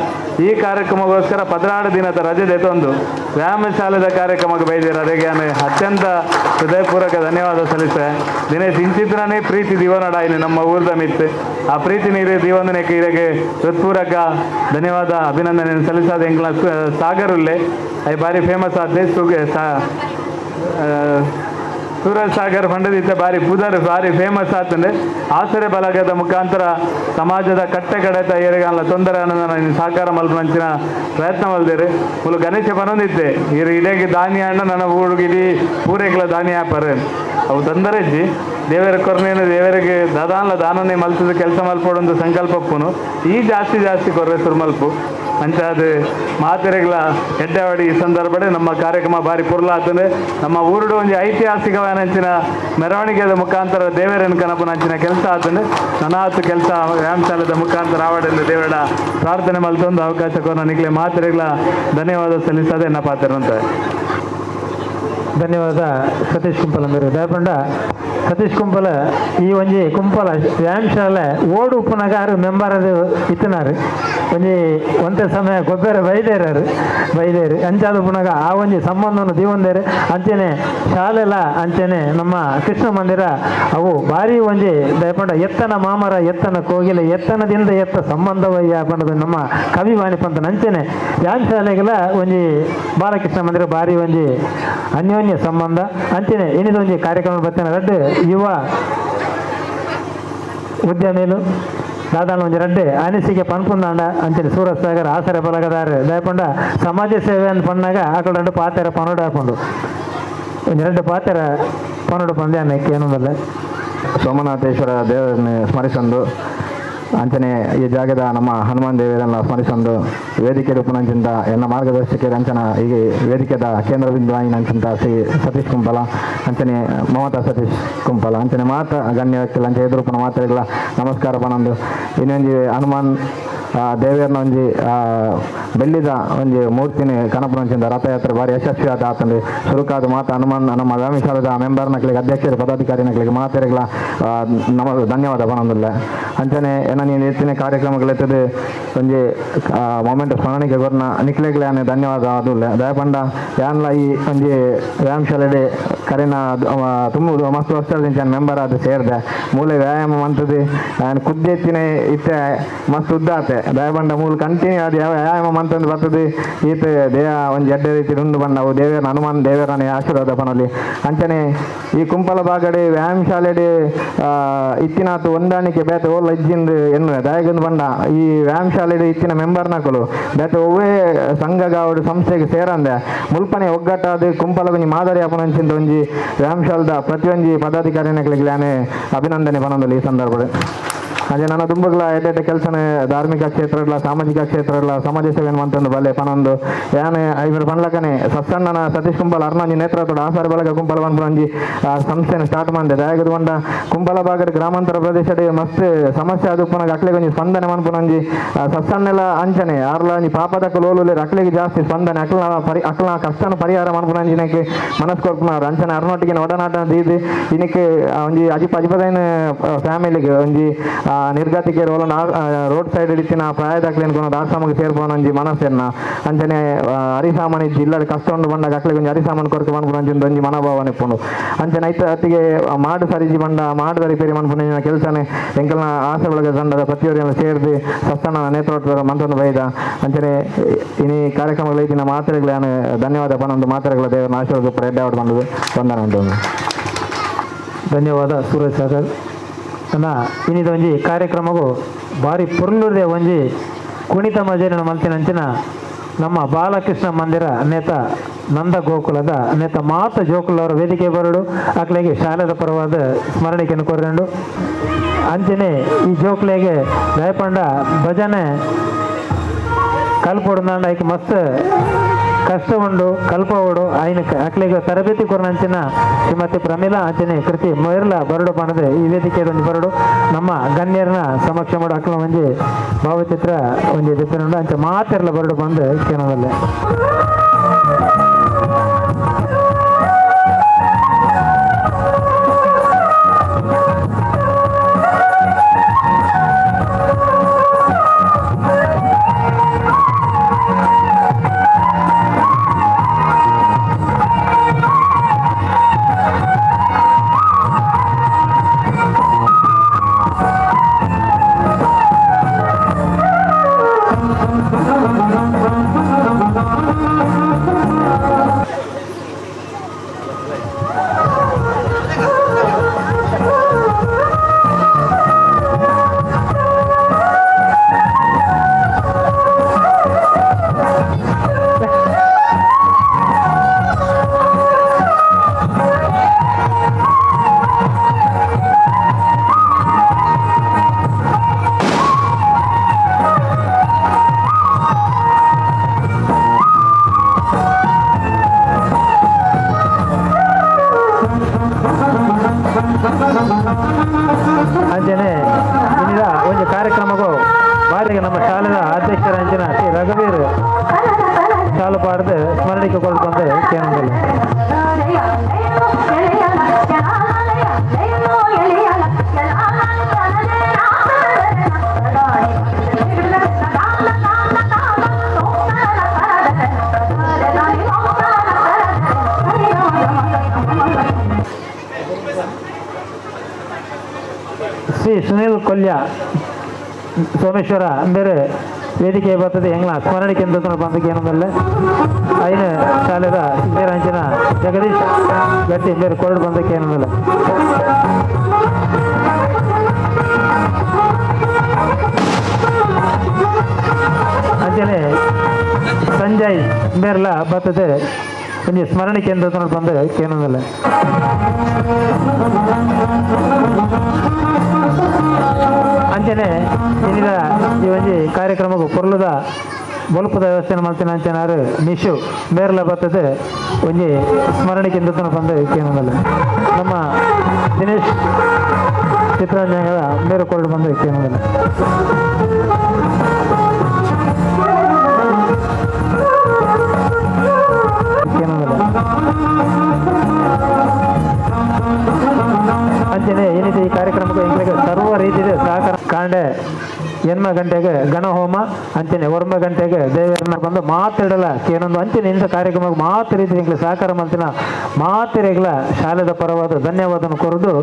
Speaker 5: ಈ ಕಾರ್ಯಕ್ರಮಗೋಸ್ಕರ 14 ದಿನದ ರಜೆ ದೆತೊಂದು ವ್ಯಾಯಾಮ ಶಾಲೆದ ಕಾರ್ಯಕ್ರಮಕ್ಕೆ ಬೈದಿರ. ಅದಕ್ಕೆ ನಾನು ಅತ್ಯಂತ ಹೃದಯಪೂರ್ವಕ ಧನ್ಯವಾದ ಸಲ್ಲಿಸೆ. ದಿನೇಶ್ ಇಂಚಿತ್ರನೇ ಪ್ರೀತಿ ದಿವನಡ ಇನ್ನು ನಮ್ಮ ಊರ್ದ ಮಿತ್ತು ಆ ಪ್ರೀತಿ ನೀರು ದಿವಂದನೆಗೆ ಇರಗೆ ಹೃತ್ಪೂರ್ವಕ ಧನ್ಯವಾದ ಅಭಿನಂದನೆ ಸಲ್ಲಿಸಾದ. ಎಂಕ್ಲ ಸಾಗರ್ ಉಲ್ಲೆ ಅಯ್ ಭಾರಿ ಫೇಮಸ್ ಆತೆ ಸುಗೆ ಸೂರಜ್ ಸಾಗರ್ ಫಂಡದಿತ್ತ ಭಾರಿ ಪುದರ್ ಭಾರಿ ಫೇಮಸ್ ಆತಂದೆ ಆಸರೆ ಬಲಗದ ಮುಖಾಂತರ ಸಮಾಜದ ಕಟ್ಟೆ ಕಡೆ ತಯ್ಯರಿಗಲ್ಲ ತೊಂದರೆ ಅನ್ನೋದನ್ನ ಸಹಕಾರ ಮಲ್ಪನಂಚಿನ ಪ್ರಯತ್ನ ಮಲ್ದೇರು. ಮುಲು ಗಣೇಶ ಬನೊಂದಿತ್ತೆ ಇರು ಇಡೇಗೆ ದಾನಿ ಅಣ್ಣ ನನ್ನ ಊರುಗಿಡಿ ಪೂರೈಕಲ ದಾನಿ ಆಪರ್ ಅವು ತೊಂದರೆ ಇಜ್ಜಿ ದೇವರ ಕೊರನೇನು ದೇವರಿಗೆ ದಾದಾನ್ಲ ದಾನನೇ ಮಲ್ತದ ಕೆಲಸ ಮಲ್ಪೊಡೊಂದು ಸಂಕಲ್ಪಪ್ಪುನು ಈ ಜಾಸ್ತಿ ಜಾಸ್ತಿ ಕೊರ್ರೆ ಸುರ್ಮಲ್ಪು ಅಂಚಾದ ಮಾತೆರೆಗಳ ಎಡ್ಡೆವಾಡಿ ಈ ಸಂದರ್ಭಡೆ ನಮ್ಮ ಕಾರ್ಯಕ್ರಮ ಭಾರಿ ಪೊರ್ಲಾತಂದೆ ನಮ್ಮ ಊರುಡು ಒಂಜಿ ಐತಿಹಾಸಿಕವಾದ ಮೆರವಣಿಗೆದ ಮುಖಾಂತರ ದೇವರನ್ನು ಕನಪನಂಚಿನ ಕೆಲಸ ಆತಂದೆ ನನಾತು ಕೆಲಸ ವ್ಯಾಯಾಮಶಾಲೆದ ಮುಖಾಂತರ ಆವಡೆಂದು ದೇವರ ಪ್ರಾರ್ಥನೆ ಮಲ್ತೊಂದು ಅವಕಾಶ ಕೊರ ನಿಕ್ಲೆ ಮಾತೆರೆಗಳ ಧನ್ಯವಾದ ಸಲ್ಲಿಸದೆ ಎನ್ನ ಪಾತ್ರ ಅಂತ.
Speaker 2: ಧನ್ಯವಾದ ಸತೀಶ್ ಕುಂಪಲ ಮೇರು ದಯಪಂಡ ಸತೀಶ್ ಕುಂಪಲ ಈ ಒಂಜಿ ಕುಂಪಲ ವ್ಯಾಯಾಮ ಶಾಲೆ ಓಡು ಉಪ್ಪುನಾಗ ಆರು ಮೆಂಬರ್ ಅದು ಇತ್ತನಾರು ಒಂಜಿ ಒಂತೆ ಸಮಯ ಗೊಬ್ಬರ ಬೈದೇರಾರು ಬೈದೇರು ಅಂಚಾದ ಉಪ್ಪುನಾಗ ಆ ಒಂಜಿ ಸಂಬಂಧವನ್ನು ದೀವಂದೇರು ಅಂಚೆನೆ ಶಾಲೆಲ ಅಂಚೆನೆ ನಮ್ಮ ಕೃಷ್ಣ ಮಂದಿರ ಅವು ಭಾರಿ ಒಂಜಿ ದಯಪಂಡ ಎತ್ತನ ಮಾಮರ ಎತ್ತನ ಕೋಗಿಲೆ ಎತ್ತನದಿಂದ ಎತ್ತ ಸಂಬಂಧವಯ್ಯ ಪಂಡದ ನಮ್ಮ ಕವಿ ವಾಣಿ ಪಂತನ ಅಂಚೆನೆ ವ್ಯಾಯಾಮ ಶಾಲೆಗೆಲ್ಲ ಒಂಜಿ ಬಾಲಕೃಷ್ಣ ಮಂದಿರ ಭಾರಿ ಒಂಜಿ ಅನ್ಯೋನ್ಯ ಸಂಬಂಧ ಅಂಚೆನೆ ಏನಿದೆ ಒಂಜಿ ಕಾರ್ಯಕ್ರಮ ಬರ್ತೇನೆ ರಡ್ಡು ಯುವ ಉದ್ಯಮಿಲು ದಾದಾನ ಒಂಜಿ ರಡ್ಡೆ ಅನಿಸಿಕೆ ಪನ್ಪುಂದಾಂಡ ಅಂಚನೆ ಸೂರತ್ ಸಾಗರ್ ಆಸರೆ ಬಲಗದಾರ ದಯಪಂಡ ಸಮಾಜ ಸೇವೆ ಅಂತ ಪನ್ನಾಗ ಆಕಳ రెండు ಪಾತೆರ ಪನೋಡು ಹಾಕೊಂಡು ಒಂಜಿ ಎರಡು ಪಾತೆರ ಪನೋಡು ಪಂದೆ ಅನ್ನಕ್ಕೆ ಏನೊಂದಲ್ಲ.
Speaker 6: ಸೋಮನಾಥೇಶ್ವರ ದೇವರನ್ನು ಸ್ಮರಿಸೊಂದು ಅಂಚನೆ ಈ ಜಾಗದ ನಮ್ಮ ಹನುಮಾನ್ ದೇವರನ್ನ ಸ್ಮರಿಸೊಂದು ವೇದಿಕೆ ರೂಪನಂಚಿಂತ ಎಲ್ಲ ಮಾರ್ಗದರ್ಶಕರ ಅಂಚನ ಈ ವೇದಿಕೆದ ಕೇಂದ್ರ ಬಿಂದು ಅಂಚಿಂತ ಶ್ರೀ ಸತೀಶ್ ಕುಂಪಲ ಅಂಚನೆ ಮಮತಾ ಸತೀಶ್ ಕುಂಪಲ ಅಂಚನೆ ಮಾತ ಗಣ್ಯ ವ್ಯಕ್ತಿಲ ಅಂಚೆ ಎದುರುಪನ ಮಾತರಿಗಳ ನಮಸ್ಕಾರ ಪನೊಂದು ಇನ್ನೊಂಜಿ ಹನುಮಾನ್ ದೇವರನ್ನ ಒಂಜಿ ಬೆಳ್ಳಿದ ಒಂಜಿ ಮೂರ್ತಿನಿ ಕನಪುನಂಚಿಂದ ರಥಯಾತ್ರೆ ಭಾರಿ ಯಶಸ್ವಿಯಾದ ಆತಂದು ಸುರುಕಾದ ಮಾತ ಹನುಮಾನ್ ನಮ್ಮ ವ್ಯಾಮಿಶಾಲದ ಮೆಂಬರ್ ನಕ್ಲಿಗೆ ಅಧ್ಯಕ್ಷರು ಪದಾಧಿಕಾರಿ ನಕ್ಲಿಗೆ ಮಾತೆರೆಗಳ ನಮ್ಮ ಧನ್ಯವಾದ ಪನೊಂದುಲ್ಲ. ಅಂಚನೆ ಏನ ನೀನು ಹೆಚ್ಚಿನ ಕಾರ್ಯಕ್ರಮಗಳಿರ್ತದೆ ಒಂಜಿ ಮೊಮೆಂಟ್ ಸ್ಮರಣಿಕೆ ಕೊರ್ನ ನಿಕ್ಲೆಗ್ಲೆ ಆನೆ ಧನ್ಯವಾದ ಅದುಲ್ಲ. ದಯಪಂಡ ಯಾನ್ಲ ಈ ಒಂಜಿ ವ್ಯಾಯಾಮ ಶಾಲೆಡೆ ಕರೆನ ತುಂಬ ಮಸ್ತ್ ವರ್ಷದ ಮೆಂಬರ್ ಆದ ಸೇರಿದೆ ಮೂಲೆ ವ್ಯಾಯಾಮ ಮಂತದೆ ನಾನು ಕುದ್ದೆತ್ತಿನ ಇತ್ತೆ ಮಸ್ತ್ ಉದ್ದಾತೆ ದಯಪಂಡ ಮೂಲ ಕಂಟಿನ್ಯೂ ಅದು ಯಾವ ವ್ಯಾಯಾಮ ಮಂತಂದು ಬರ್ತದೆ ಈತ ದೇಹ ಒಂಜಿ ಎಡ್ಡೆ ರೀತಿ ಉಂಡು ಬಂಡವು ದೇವರ ಹನುಮಾನ್ ದೇವರನೇ ಆಶೀರ್ವಾದ ಪನೊಲಿ. ಅಂಚನೆ ಈ ಕುಂಪಲ ಬಾಗಡೆ ವ್ಯಾಯಾಮ ಶಾಲೆಡೆ ಇತ್ತಿನಾತು ಹೊಂದಾಣಿಕೆ ಬೇತೆ ಓಲ್ಲ ಇಜ್ಜಿಂದು ಎನ್ನುವೆ ದಯಗಂದು ಬಂಡ ಈ ವ್ಯಾಯಾಮ ಶಾಲೆಡೆ ಇತ್ತಿನ ಮೆಂಬರ್ನಕಲು ಬೇತೆ ಒವ್ವೇ ಸಂಘ ಗಾವಡು ಸಂಸ್ಥೆಗೆ ಸೇರಂದೆ ಮುಲ್ಪನೆ ಒಗ್ಗಟ್ಟಾದ ಕುಂಪಲ ಒಂಜಿ ಮಾದರಿ ಅಪನಂಚಿಂದ ಒಂಜಿ ವ್ಯಾಯಾಮ ಶಾಲೆದ ಪ್ರತಿಯೊಂಜಿ ಪದಾಧಿಕಾರಿನಕಲಿಗೆ ಅಭಿನಂದನೆ ಪನೊಂದುಲ್ಲ ಈ ಸಂದರ್ಭದಲ್ಲಿ. ಅದೇ ನನ್ನ ದುಂಬಗ್ಲ ಎಡ್ಡೆ ಕೆಲಸನೇ ಧಾರ್ಮಿಕ ಕ್ಷೇತ್ರ ಇಲ್ಲ ಸಾಮಾಜಿಕ ಕ್ಷೇತ್ರ ಇಲ್ಲ ಸಮಾಜ ಸೇವೆ ಅಂತಂದು ಬಲ್ಲೆ ಪನೊಂದು ಯಾನೆ ಇವರು ಪನ್ಲಕನೆ ಸತ್ಸಣ್ಣನ ಸತೀಶ್ ಕುಂಪಲ ಅರ್ಣಂಜಿ ನೇತೃತ್ವದ ಆಸಾರ ಬಳಗ ಕುಂಪಲ ಪನ್ಪುನಂಜಿ ಸಂಸ್ಥೆನ ಸ್ಟಾರ್ಟ್ ಮಾಡಿದೆ ದಯಗದು ಬಂಡ ಕುಂಪಲ ಭಾಗದ ಗ್ರಾಮಾಂತರ ಪ್ರದೇಶದ ಮಸ್ತ್ ಸಮಸ್ಯೆ ಅದು ಪುನಗ ಅಕ್ಲೆಗೆ ಒಂಜಿ ಸ್ಪಂದನೆ ಮನ್ಪುನಂಜಿ ಸತ್ಸಣ್ಣೆಲ್ಲ ಅಂಚನೆ ಆರ್ಲ ಒಂಜಿ ಪಾಪದಕ್ಕ ಲೋಲುಲೆ ಅಕ್ಲೆಗೆ ಜಾಸ್ತಿ ಸ್ಪಂದನೆ ಅಕ್ಲ ಪರಿ ಅಕ್ಲ ಕಷ್ಟನ ಪರಿಹಾರ ಮನ್ಪುನಂಜಿನಕ್ಕೆ ಮನಸ್ಸು ಕೊರ್ಪುನವ್ರು ಅಂಚನೆ ಅರ್ನೊಟ್ಟಿಗೆ ಒಡನಾಟ ದೀದು ಇನ್ನಕ್ಕೆ ಒಂಜಿ ಅಜಿಪ ಅಜಿಪದೈನ ಫ್ಯಾಮಿಲಿಗೆ ಒಂಜಿ ನಿರ್ಗತಿಕೆ ರೋಲ ರೋಡ್ ಸೈಡ್ ಇತ್ತಿನ ಪ್ರಾಯದಾಕ್ಲೇನು ಕೊನದ ಆಶ್ರಮಕ್ಕೆ ಸೇರ್ಪೋನ ಒಂಜಿ ಮನಸ್ಸನ್ನ ಅಂಚನೆ ಅರಿಸಾಮಾನ್ ಇಜ್ಜಿ ಇಲ್ಲದ ಕಷ್ಟ ಉಂಡು ಬಂದಾಗ ಅಕ್ಲೆಗೆ ಒಂಜಿ ಅರಿಸಾಮಾನ್ ಕೊರಕೆ ಮನ್ಪುನ ಅಂಚಿನ ಒಂಜಿ ಮನೋಭಾವನೆ ಇಪ್ಪುಂಡು. ಅಂಚನೆ ಐತ ಅತ್ತಿಗೆ ಮಾಡು ಸರಿಜಿ ಬಂಡ ಮಾಡು ರಿಪೇರಿ ಮನ್ಪುನ ಕೆಲಸನೇ ಎಂಕಲ್ನ ಆಸೆ ಒಳಗೆ ತಂಡದ ಪ್ರತಿಯೊರಿಯನ್ನು ಸೇರ್ದು ಸಸ್ತನ ನೇತೃತ್ವದ ಮಂತ್ರನ ಬೈದ ಅಂಚನೆ ಇನಿ ಕಾರ್ಯಕ್ರಮಗಳ ಐತಿನ ಮಾತ್ರೆಗಳ ಧನ್ಯವಾದ ಪನೊಂದು ಮಾತ್ರೆಗಳ ದೇವರನ್ನ ಆಶೀರ್ವಾದ ಎಡ್ಡೆ ಔಟ್ ಬಂದದ್ದು ವಂದನೆ ಉಂಟು.
Speaker 2: ಧನ್ಯವಾದ ಸೂರಜ್ ಸಾಗರ್. ನನ್ನ ಇನ್ನಿದ ಒಂಜಿ ಕಾರ್ಯಕ್ರಮಗೂ ಭಾರಿ ಪುರ್ಲುರ್ದೆ ಒಂಜಿ ಕುಣಿತ ಮಜೇನ ಮಲ್ತಿನಂಚಿನ ನಮ್ಮ ಬಾಲಕೃಷ್ಣ ಮಂದಿರ ನೇತ ನಂದ ಗೋಕುಲದ ನೇತ ಮಾತ ಜೋಕುಲವರ ವೇದಿಕೆ ಬರಡು ಅಕ್ಲೆಗೆ ಶಾಲೆದ ಪರವಾದ ಸ್ಮರಣಿಕೆಯನ್ನು ಕೊರಂಡು ಅಂಚನೆ ಈ ಜೋಕ್ಲೆಗೆ ದಯಪಂಡ ಭಜನೆ ಕಲ್ಪೊಡು ಐಕ್ ಮಸ್ತ್ ಕಷ್ಟ ಉಂಡು ಕಲ್ಪವಡು ಐನ ಅಕ್ಲೆಗೆ ತರಬೇತಿ ಕೊರನಂಚಿನ ಶ್ರೀಮತಿ ಪ್ರಮೀಲಾ ಅಂಚನೆ ಕೃತಿ ಮೊಯಿರ್ಲ ಬರಡು ಪಣದೆ ಈ ವೇದಿಕೆ ಒಂಜಿ ಬರಡು ನಮ್ಮ ಗಣ್ಯರನ ಸಮಕ್ಷ ಮಾಡು ಅಕ್ಲ ಒಂಜಿ ಭಾವಚಿತ್ರ ಒಂಜಿ ದೆತ್ತನುಂಡು ಅಂಚ ಮಾತೆರ್ಲ ಬರಡು ಬಂದು ಕೇನದಲ್ಲೇ. ಅಂಚನೆ ಇನ್ನಿದ ಒಂದು ಕಾರ್ಯಕ್ರಮಕ್ಕೂ ಬಾರಿಗೆ ನಮ್ಮ ಶಾಲೆಯ ಅಧ್ಯಕ್ಷರ ಅಂಚಿನ ಶ್ರೀ ರಘುವೀರ್ ಶಾಲಾ
Speaker 5: ಶಾಲು ಪಾಡ್ದು ಸ್ಮರಣಿಕೆ ಕೊಟ್ಟು ಬಂದು ಕೇನೊಂದುಲ್ಲೆ. ಶ್ರೀ ಸುನಿಲ್ ಕೊಲ್ಯ ಸೋಮೇಶ್ವರ ಬೇರೆ ವೇದಿಕೆ ಬರ್ತದೆ ಎಂಗ್ಲ ಸ್ಮರಣಿಕೆ ಅಂತ ಬಂದಕ್ಕೆ ಏನಂದಲ್ಲ ಐನ ಶಾಲೆದ ಬೇರೆ ಅಂಚಿನ ಜಗದೀಶ್ ಗಟ್ಟಿ ಬೇರೆ ಕೊರಡು ಬಂದಕ್ಕೆ ಏನಂದಲ್ಲ. ಅಂಚನೆ ಸಂಜಯ್ ಬೇರ್ಲ ಬರ್ತದೆ ಒಂಜಿ ಸ್ಮರಣಿಕೆ ಅಂತ ಬಂದ ಏನಂದಲ್ಲ. ಅಂಚನೆ ಇನ್ನಿದ ಈ ಒಂಜಿ ಕಾರ್ಯಕ್ರಮಕ್ಕೆ ಪೊರ್ಲುದ ಬೊಲ್ಪದ ವ್ಯವಸ್ಥೆ ಮಲ್ತಿನ ಅಂಚನಾರು ನಿಶು ಬೇರ್ಲ ಬರ್ತದೆ ಒಂಜಿ ಸ್ಮರಣಿಕೆ ಅಂತ ಬಂದು ಏನಂದಲ್ಲ. ನಮ್ಮ ದಿನೇಶ್ ಚಿತ್ರರಂಜನದ ಬೇರೆ ಕೊರಡು ಬಂದು ಏನಂದಲ್ಲ. ಏನಂದಲ್ಲ. ಅಂಚನೆ ಏನಿದೆ ಈ ಕಾರ್ಯಕ್ರಮಕ್ಕೆ ಎಂಕ್ಲೆಗ್ ಸರ್ವ ರೀತಿಯ ಸಹಕಾರ ಕಾಂಡೆ ಎನ್ಮ ಗಂಟೆಗೆ ಗಣಹೋಮ ಅಂಚನೆ ಒರ್ಮ ಗಂಟೆಗೆ ದೇವರನ್ನ ಬಂದು ಮಾತಾಡಲ ಏನೊಂದು ಅಂಚನೆ ಇಂಥ ಕಾರ್ಯಕ್ರಮಕ್ಕೆ ಮಾತು ರೀತಿ ಎಂಕ್ಲೆ ಸಹಕಾರ ಮಲ್ತಿನ ಮಾತಿರೆಗ್ಲ ಶಾಲೆದ ಪರವಾದ ಧನ್ಯವಾದನ ಕೊರದು.